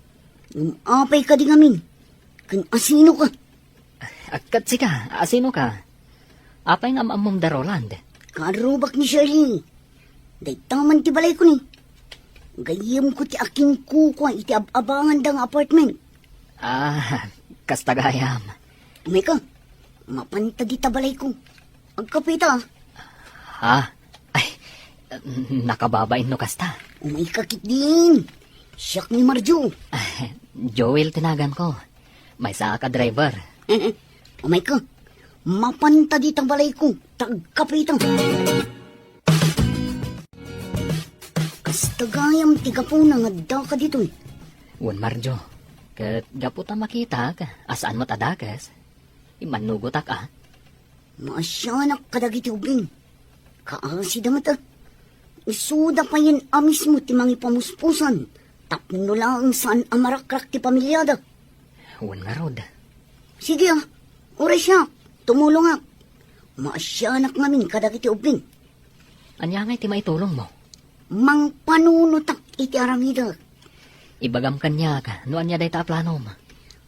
ngem apay kadi ngamin? Ken asino ka? Ket sika, asino ka? Apay nga am-ammom da Roland? Karrubak ni Shirley. Dayta man ti balayko ni. Gayyemko ti akinkukua iti ab-abanganda nga apartment. Ah, kasta gayam. Umayka, mapanta dita balayko. Agkapeta, a. Ha? Ay, nakababain no kasta. Umayka ketdin. Siak ni Marjo. Joel ti naganko. Maysaak a driver. Umayka, mapanta dita balayko. Ta agkapeta. Kasta gayam ti gapuna nga addaka ditoy. Wen, Marjo. Ket gapu ta makitak a saan met a dakes, immannugotak, a. Maasianak kadagiti ubbing. Kaasida met, a. Isuda payen a mismo ti mangipamuspusan tapno laeng saan a marakrak ti pamiliada. Wen ngarud. Sige, a. Uray siak, tumulongak. Maasianak ngamin kadagiti ubbing. Ania ngay ti maitulongmo? Mangpanunotak iti aramidek. Ibagam kaniak no ania dayta a planom.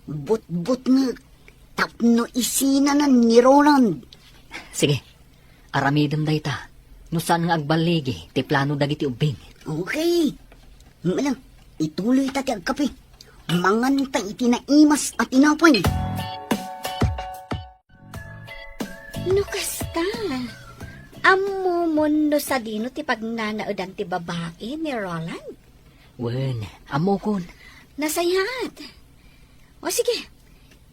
Butbutngek tapno isinanan ni Roland. Sige, aramidem dayta no saan nga agballigi ti plano dagiti ubbing. Okay. Mala, ituloyta ti agkape. Manganta iti naimas a tinapay. No kasta, ammomon no sadino ti pagnanaedan ti babai ni Roland? Wen, ammokon. Nasayaat. O sige,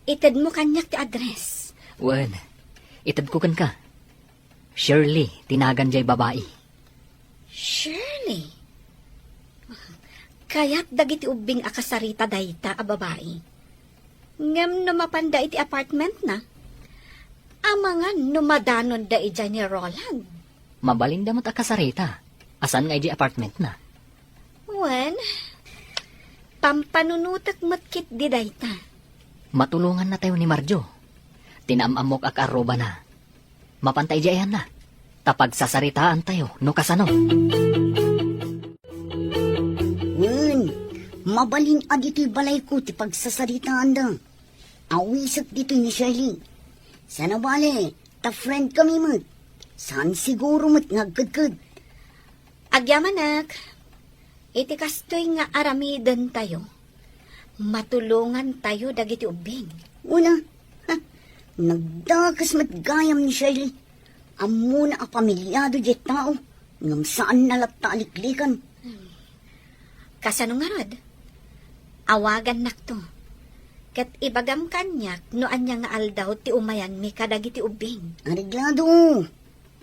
itedmo kaniak ti address. Wen, itedko kenka. Shirley ti nagan jay babai. Shirley? Kayat dagiti ubbing a kasarita dayta a babai. Ngem no mapanda iti apartmentna, amangan no madanonda idiay ni Roland. Mabalinda met a kasarita a saan nga idiay apartmentna. Wen, pampanunotek met ketdi dayta. Matulongannatayo ni Marjo. Ti naam-ammok a kaarrubana. Mapanta idiay ayanna. Ta pagsasaritaantayo no kasano. Wen, mabalin a ditoy balayko ti pagsasaritaanda. Awisek ditoy ni Shirley. Saan a bale, ta friend kami met. Saan siguro met nga agkedked. Agyamanak, iti kastoy nga aramidentayo, matulongantayo dagiti ubbing. Una, ha, nagdakes met gayam ni Shirley. Ammona a pamilyado diay tao, ngem saanna latta a liklikan. Kasano ngarud? Awagannakto. Ket ibagam kaniak no ania nga aldaw ti umayanmi kadagiti ubbing. Areglado.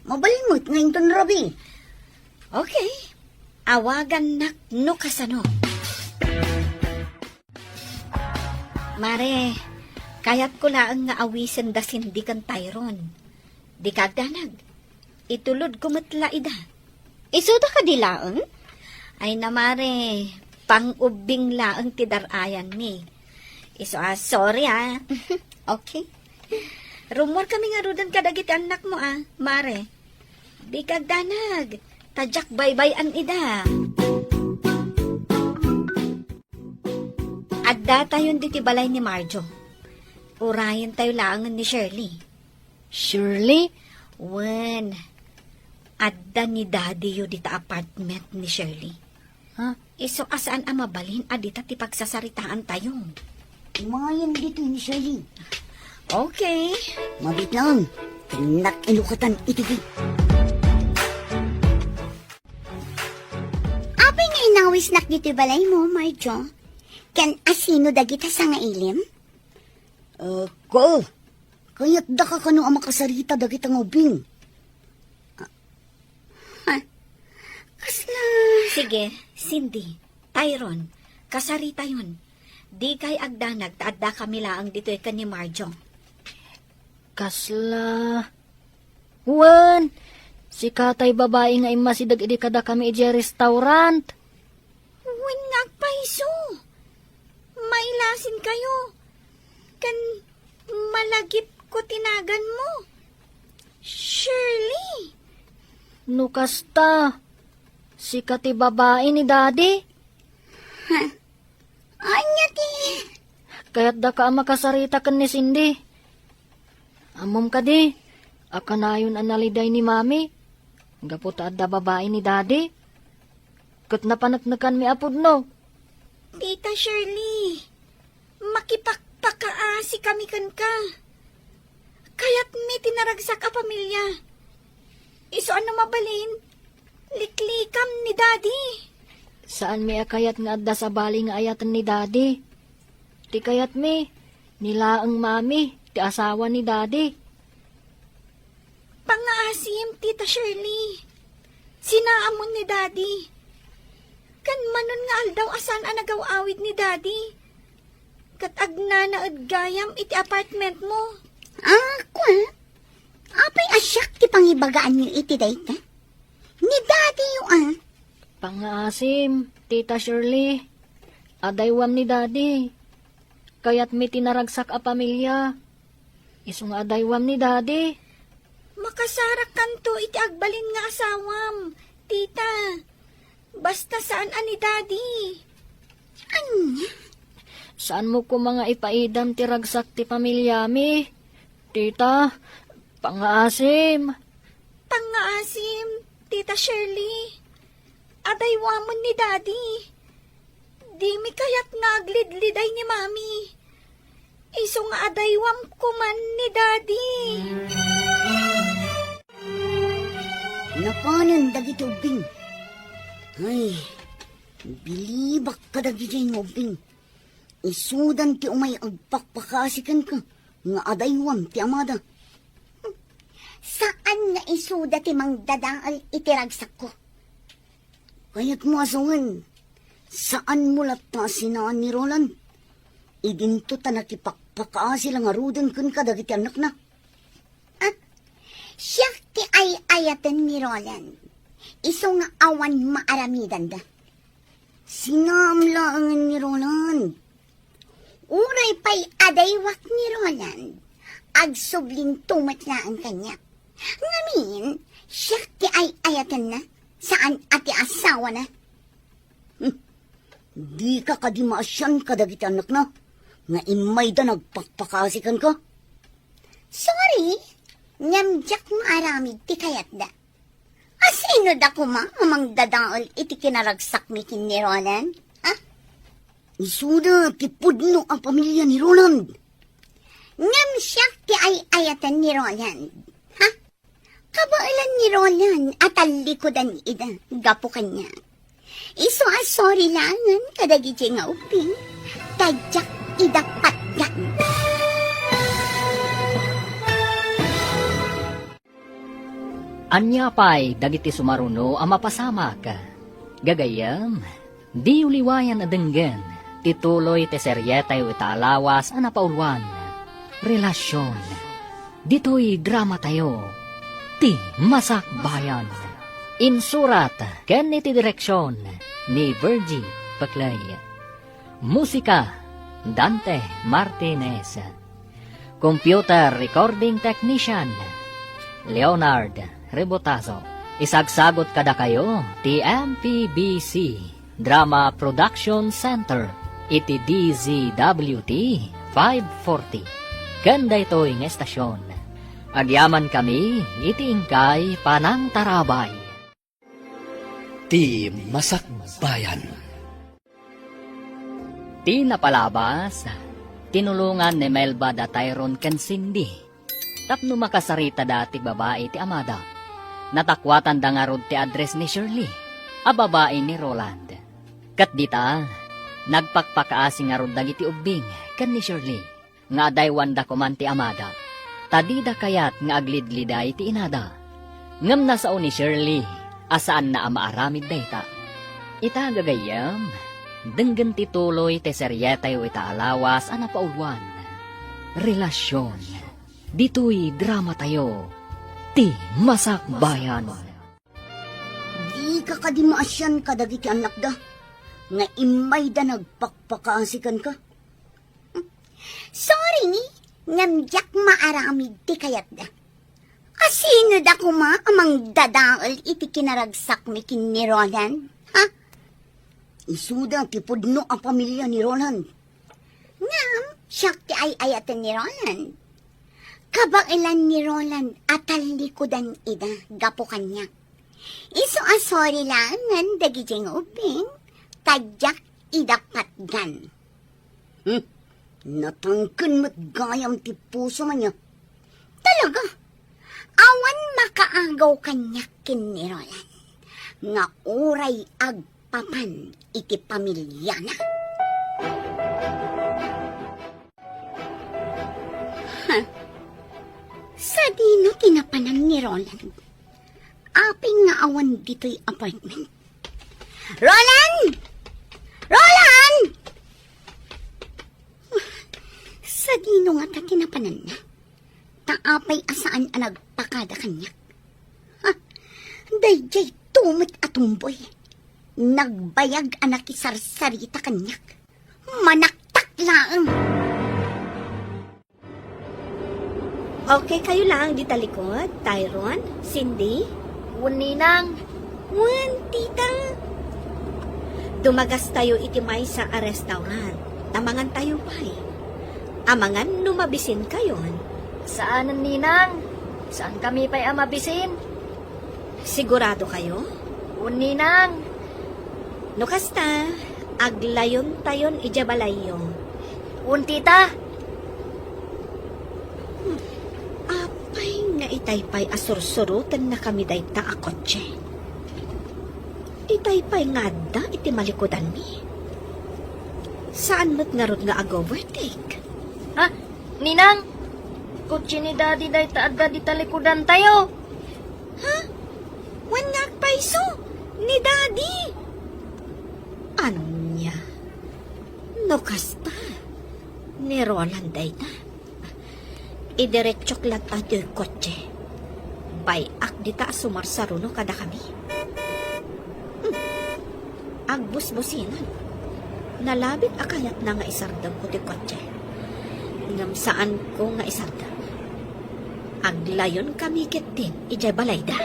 Mabalin met nga inton rabii. Okay. Awagannak no kasano. Mare, kayatko laeng nga awisen da Cindy ken Tyron. Dika agdanag. Itulodko met la ida. Isuda kadi laeng? Ay na, mare, pang-ubbing laeng ti dar-ayanmi. Isu a, sorry, ah. Okay. Rummuar kami ngaruden kadagiti annakmo, ah, mare. Dika agdanag. Ta diak baybay-an ida. Addatayon ditoy balay ni Marjo. Urayentayo laengen ni Shirley. Shirley? Wen, adda ni Daddy-yo dita apartment ni Shirley. Ha? Isu a saan a mabalin a dita ti pagsasaritaantayo. Umayen ditoy ni Shirley. Okay. Mabiit laeng, tennak inukatan iti gate. Apay nga inawisnak ditoy balaymo, Marjo? Ken asino dagita sangailim? Ah, ko. Kayatdaka kano a makasarita dagita nga ubbing? Ha? Kasla... Sige, Cindy, Tyron, kasaritayon. Dikay agdanag ta addakami laeng ditoy ken ni Marjo. Kasla... Wen, sika tay babai nga immasideg idi kadakami idiay restaurant. Wen nga agpayso. Mailasinkayo. Ken malagipko ti naganmo. Shirley! No kasta, sika ti babai ni Daddy? Ania ti? Kayatdaka a makasarita ken ni Cindy. Ammom kadi a kanayon a naliday ni Mami gapu ta adda babai ni Daddy? Ket napaneknekanmi a pudno. Tita Shirley, makipakpakaasikami kenka. Kayatmi ti naragsak a pamilya. Isu a no mabalin, liklikam ni Daddy. Saanmi a kayat nga adda sabali nga ayaten ni Daddy. Ti kayatmi, ni laeng Mami, ti asawa ni Daddy. Pangngaasim, Tita Shirley. Sinaamon ni Daddy. Ken manon nga aldaw a saan a nagaw-awid ni Daddy. Ket agnanaed gayam iti apartmentmo. Ah, kua? Apay a siak ti pangibagaanyo iti dayta? Ni Daddy-yo, ah. Pangngaasim, Tita Shirley. Adaywam ni Daddy. Kayatmi ti naragsak a pamilya. Isu nga adaywam ni Daddy. Makasarakkanto iti agbalin nga asawam, Tita. Basta saan a ni Daddy. Ania? Saanmo koma nga ipaidam ti ragsak ti pamilyami, Tita. Pangngaasim. Pangngaasim, Tita Shirley. Adaywamon ni Daddy. Dimi kayat nga aglidliday ni Mami. Isu nga adaywam koman ni Daddy. Napanen dagiti ubbing. Ay, bilibak kadagiti nga ubbing. Isudan ti umay agpakpakaasi kenka nga adaywam ti amada. Saan nga isuda ti mangdadael iti ragsakko. Kayatmo a sawen, saanmo latta a sinaan ni Roland? Idinto ta nakipakpakaasi la ngaruden kenka dagiti annakna. Ah, siak ti ay-ayaten ni Roland. Isu nga awan maaramidanda. Sinaam laengen ni Roland. Uray pay adaywak ni Roland, agsublinto met laeng kaniak. Ngamin, siak ti ay-ayatenna, saan a ti asawana. Hmm. Dika kadi maasian kadagiti annakna nga immayda nagpakpakaasi kenka? Sorry, ngem diak maaramid ti kayatda. Asino da koma a mangdadael iti kinaragsakmi ken ni Roland? Ha? Isuda ti pudno a pamilia ni Roland. Ngem siak ti ay-ayaten ni Roland. Ha? Kabaelan ni Roland a tallikudan ida gapu kaniak. Isu a sorry laengen kadagiti nga ubbing, ta diak ida patgan. Ania pay dagiti sumaruno a mapasamak? Gagayyem, diyo liwayan a denggen ti tuloy ti serietayo ita a lawas a napauluan, Relasion. Ditoy dramatayo, Ti Masakbayan. Insurat ken iti direksion ni Virgie Peclay. Musika, Dante Martinez. Computer Recording Technician, Leonard Rebotazo. Isagsagot kadakayo ti M P B C Drama Production Center iti D Z W T five forty. Ken daytoy nga estasion, agyamankami iti inkay panangtarabay. Ti Masakbayan. Ti napalabas, tinulongan ni Melba da Tyron ken Cindy tapno makasaritada ti babai ti amada. Natakuatanda ngarud ti address ni Shirley a babai ni Roland. Ket dita, nagpakpakaasi ngarud dagiti ubbing ken ni Shirley nga adaywanda koman ti amada, ta dida kayat nga aglidliday ti inada. Ngem nasao ni Shirley a saanna a maaramid dayta. Ita, gagayyem, denggen ti tuloy ti serietayo ita a lawas a napauluan, Relasion. Ditoy dramatayo, Ti Masakbayan. Dika kadi maasian kadagiti annakda nga immayda nagpakpakaasi kenka? Sorry, ngem diak maaramid ti kayatda. Asino da koma a mangdadael iti kinaragsakmi ken ni Roland? Ha? Isuda ti pudno a pamilia ni Roland. Ngem, siak ti ay-ayaten ni Roland. Kabaelan ni Roland a tallikudan ida gapu kaniak. Isu a sorry laengen dagiti nga ubbing, ta diak ida patgan. Hmm, natangken met gayam ti pusom ania. Talaga, awan makaagaw kaniak ken ni Roland nga uray agpapan iti pamiliana. Ha? Sadino ti napanan ni Roland? Apay nga awan ditoy apartment? Roland! Roland! Sadino ngata ti napananna? Ta apay a saan a nagpakada kaniak? Ha? Daydiay tumet a tumboy. Nagbayag a nakisarsarita kaniak. Manaktak laeng. Okay kayo laeng dita likod, Tyron, Cindy? Wen, ninang. Wen, tita. Dumagastayo iti maysa a restaurant. Amangantayo pay. Amangan no mabisin kayon. Saanen, ninang. Saan kami pay a mabisin. Sigurado kayo? Wen, ninang. No kasta, aglayon tayon idiay balayyo. Wen, tita. Hmm, apay nga itay pay a sursurotennakami dayta a kotse? Itay pay nga adda iti malikudanmi? Saan met ngarud nga ag-overtake? Ah, Ninang! Kotse ni Daddy dayta adda di talikudantayo. Ha? Wen nga agpayso ni Daddy? Ania? No kasta, ni Roland dayta. Idiretsok latta ti kotse. Bay-ak dita a sumarsaruno kadakami. Hmm. Agbusbusinan. Nalabit a kayatna nga isardengko ti kotse. Ngem saanko nga isardeng. Aglayonkami ketdin idiay balayda.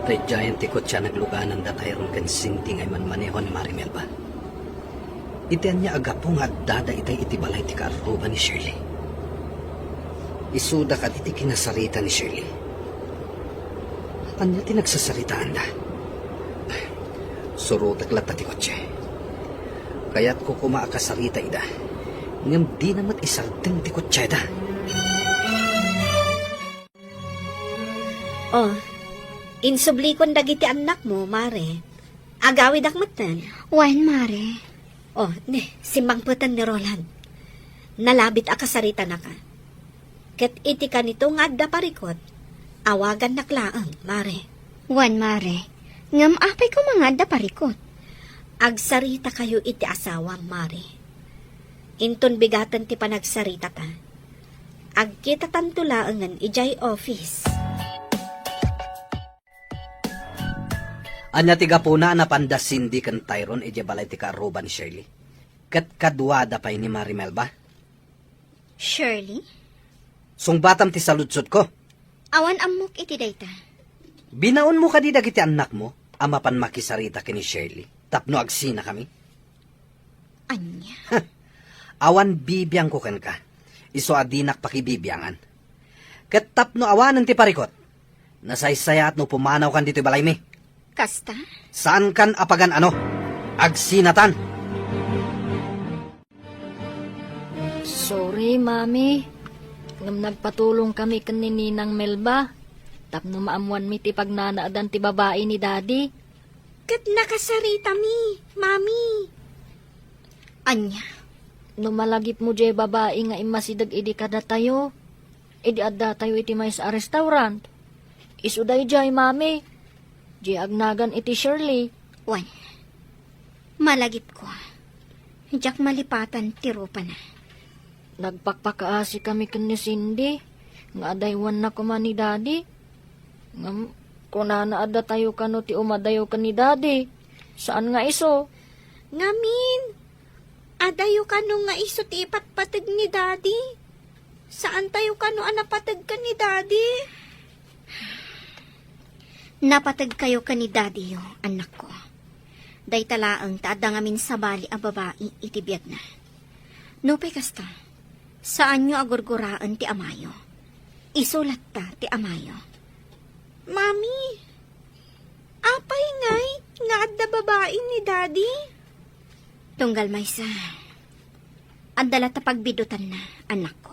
Radiayan ti kotse a naglugananda Tyrone ken Cindy nga imanmaneho ni Mari Melba. Iti ania a gapu nga addada itay iti balay ti kaarruba ni Shirley? Isuda kadi ti kinasarita ni Shirley? Ania ti nagsasaritaanda? Surotek latta ti kotse. Kayatko koma a kasarita ida, ngem dina met isardeng ti kotseda. Oh, insublikon dagiti annakmo, Mare. Agawidak metten. Wen, Mare. Oh, ne, simmangpeten ni Roland. Nalabit a kasaritanaka. Ket iti kanito nga adda parikot, awagannak laeng, Mare. Wen, Mare. Ngem apay koma nga adda parikot? Agsaritakayo iti asawam, Mare. Inton bigaten ti panagsaritata, agkitatanto laengen idiay office. Ania ti gapuna a napanda Cindy ken Tyrone idiay balay ti kaarruba ni Shirley? Ket kaduada pay ni Mari Melba? Shirley? Sungbatam ti saludsodko. Awan ammok iti dayta. Binaonmo kadi dagiti annakmo a mapan makisarita ken ni Shirley tapno agsinakami? Ania? Awan bibiangko kenka. Isu a dinak pakibibiangan. Ket tapno awanen ti parikot, nasaysayaat no pumanawkan ditoy balaymi. Kasta? Saankan a pagan-ano. Agsinatan! Sorry, Mami. Ngem nagpatulongkami ken ni Ninang Melba tapno maammoanmi ti pagnanaedan ti babai ni Daddy. Ket nakasaritami, Mami. Ania? No malagipmo diay babai nga immasideg idi kadatayo, idi addatayo iti maysa a restaurant. Isu daydiay, Mami. Diay agnagan iti Shirley. Wen, malagipko. Diak malipatan ti rupana. Nagpakpakaasikami ken ni Cindy nga adaywanna koma ni Daddy. Ngem kunana, addatayo kano ti umadayo ken ni Daddy. Saan nga isu. Ngamin, adayo kano nga isu ti ipatpateg ni Daddy? Saantayo kano a napateg ken ni Daddy? Napategkayo ken ni Daddyyo, annakko. Dayta laeng ta adda ngamin sabali a babai iti biagna. Nupay kasta, saanyo a gurguraen ti amayo. Isu latta ti amayo. Mami, apay ngay nga adda babai ni Daddy? Tunggal maysa, adda latta pagbiddutanna, annakko.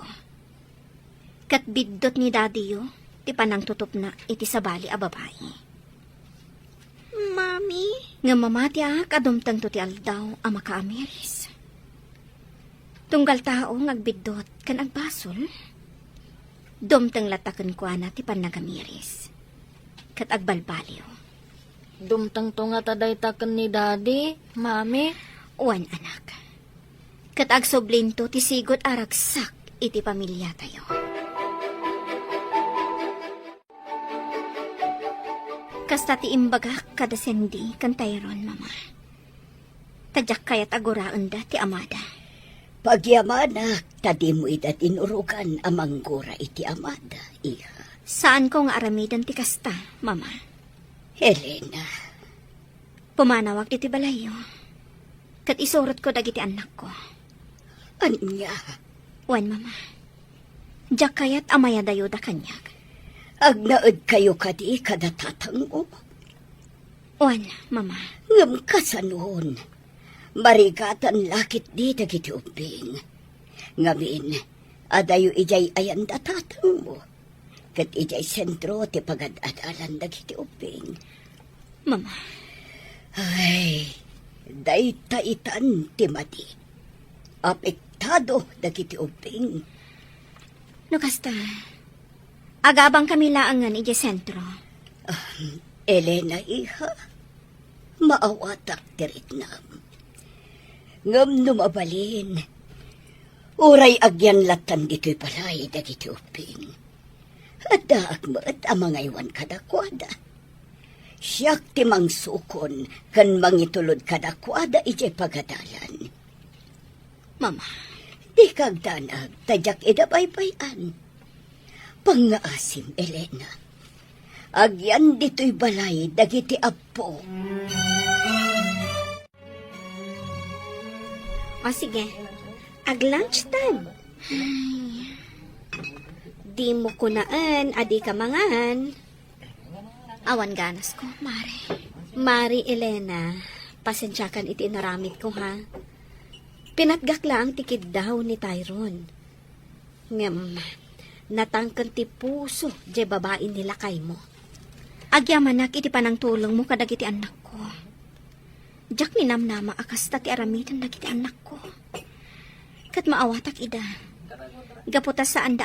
Ket biddut ni Daddyyo ti panangtutupna iti sabali a babai. Mami? Ngem mamatiak a dumtengto ti aldaw a makaamiris. Tunggal tao nga agbiddut ken agbasol, dumteng latta kenkuana ti pannagamiris ket agbalbaliw. Dumtengto ngata dayta ken ni Daddy, Mami? Wen, anak. Ket agsublinto ti sigud a ragsak iti pamiliatayo. Kasta ti imbagak kada Cindy ken Tyrone, Mama. Ta diak kayat a guraenda ti amada. Pagyamanak ta dimo ida dinurogan a manggura iti amada, iha. Saanko nga aramiden ti kasta, Mama. Helena. Pumanawak ditoy balayyo, ket isurotko dagiti annakko. Ania? Wen, Mama. Diak kayat a mayadayoda kaniak. Agnaedkayo kadi kada tatangmo? Wen, Mama. Ngem kasanon? Marigatan la ketdi dagiti ubbing. Ngamin, adayo idiay ayan da tatangmo. Ket idiay sentro ti pagad-adalan dagiti ubbing. Mama. Ay, dayta itan ti madi. Apektado dagiti ubbing. No kasta, agabang kami laengen idiay sentro. Ah, Elena, iha, maawatak ti ritnam. Ngem no mabalin, uray agyan lattan ditoy balay dagiti ubbing, addaak met a mangaywan kadakuada. Siak ti mangsukon ken mangitulod kadakuada idiay pagadalan. Mama, dika agdanag ta diak ida baybay-an. Pangngaasim, Elena. Agyan ditoy balay dagiti appo. O sige, ag-lunch time. Ay, di mo kunaen a di ka mangan. Awan ganas ko, Mare. Mare Elena, pasensiakan iti inaramid ko, ha? Pinatgak laeng ti kiddaw ni Tyrone. Ngem, natangken ti puso diay babai ni lakaymo. Agyamanak iti panangtulongmo kadagiti annakko. Diak ninamnama a kasta ti aramiden dagiti annakko. Ket maawatak ida. Gapu ta saanda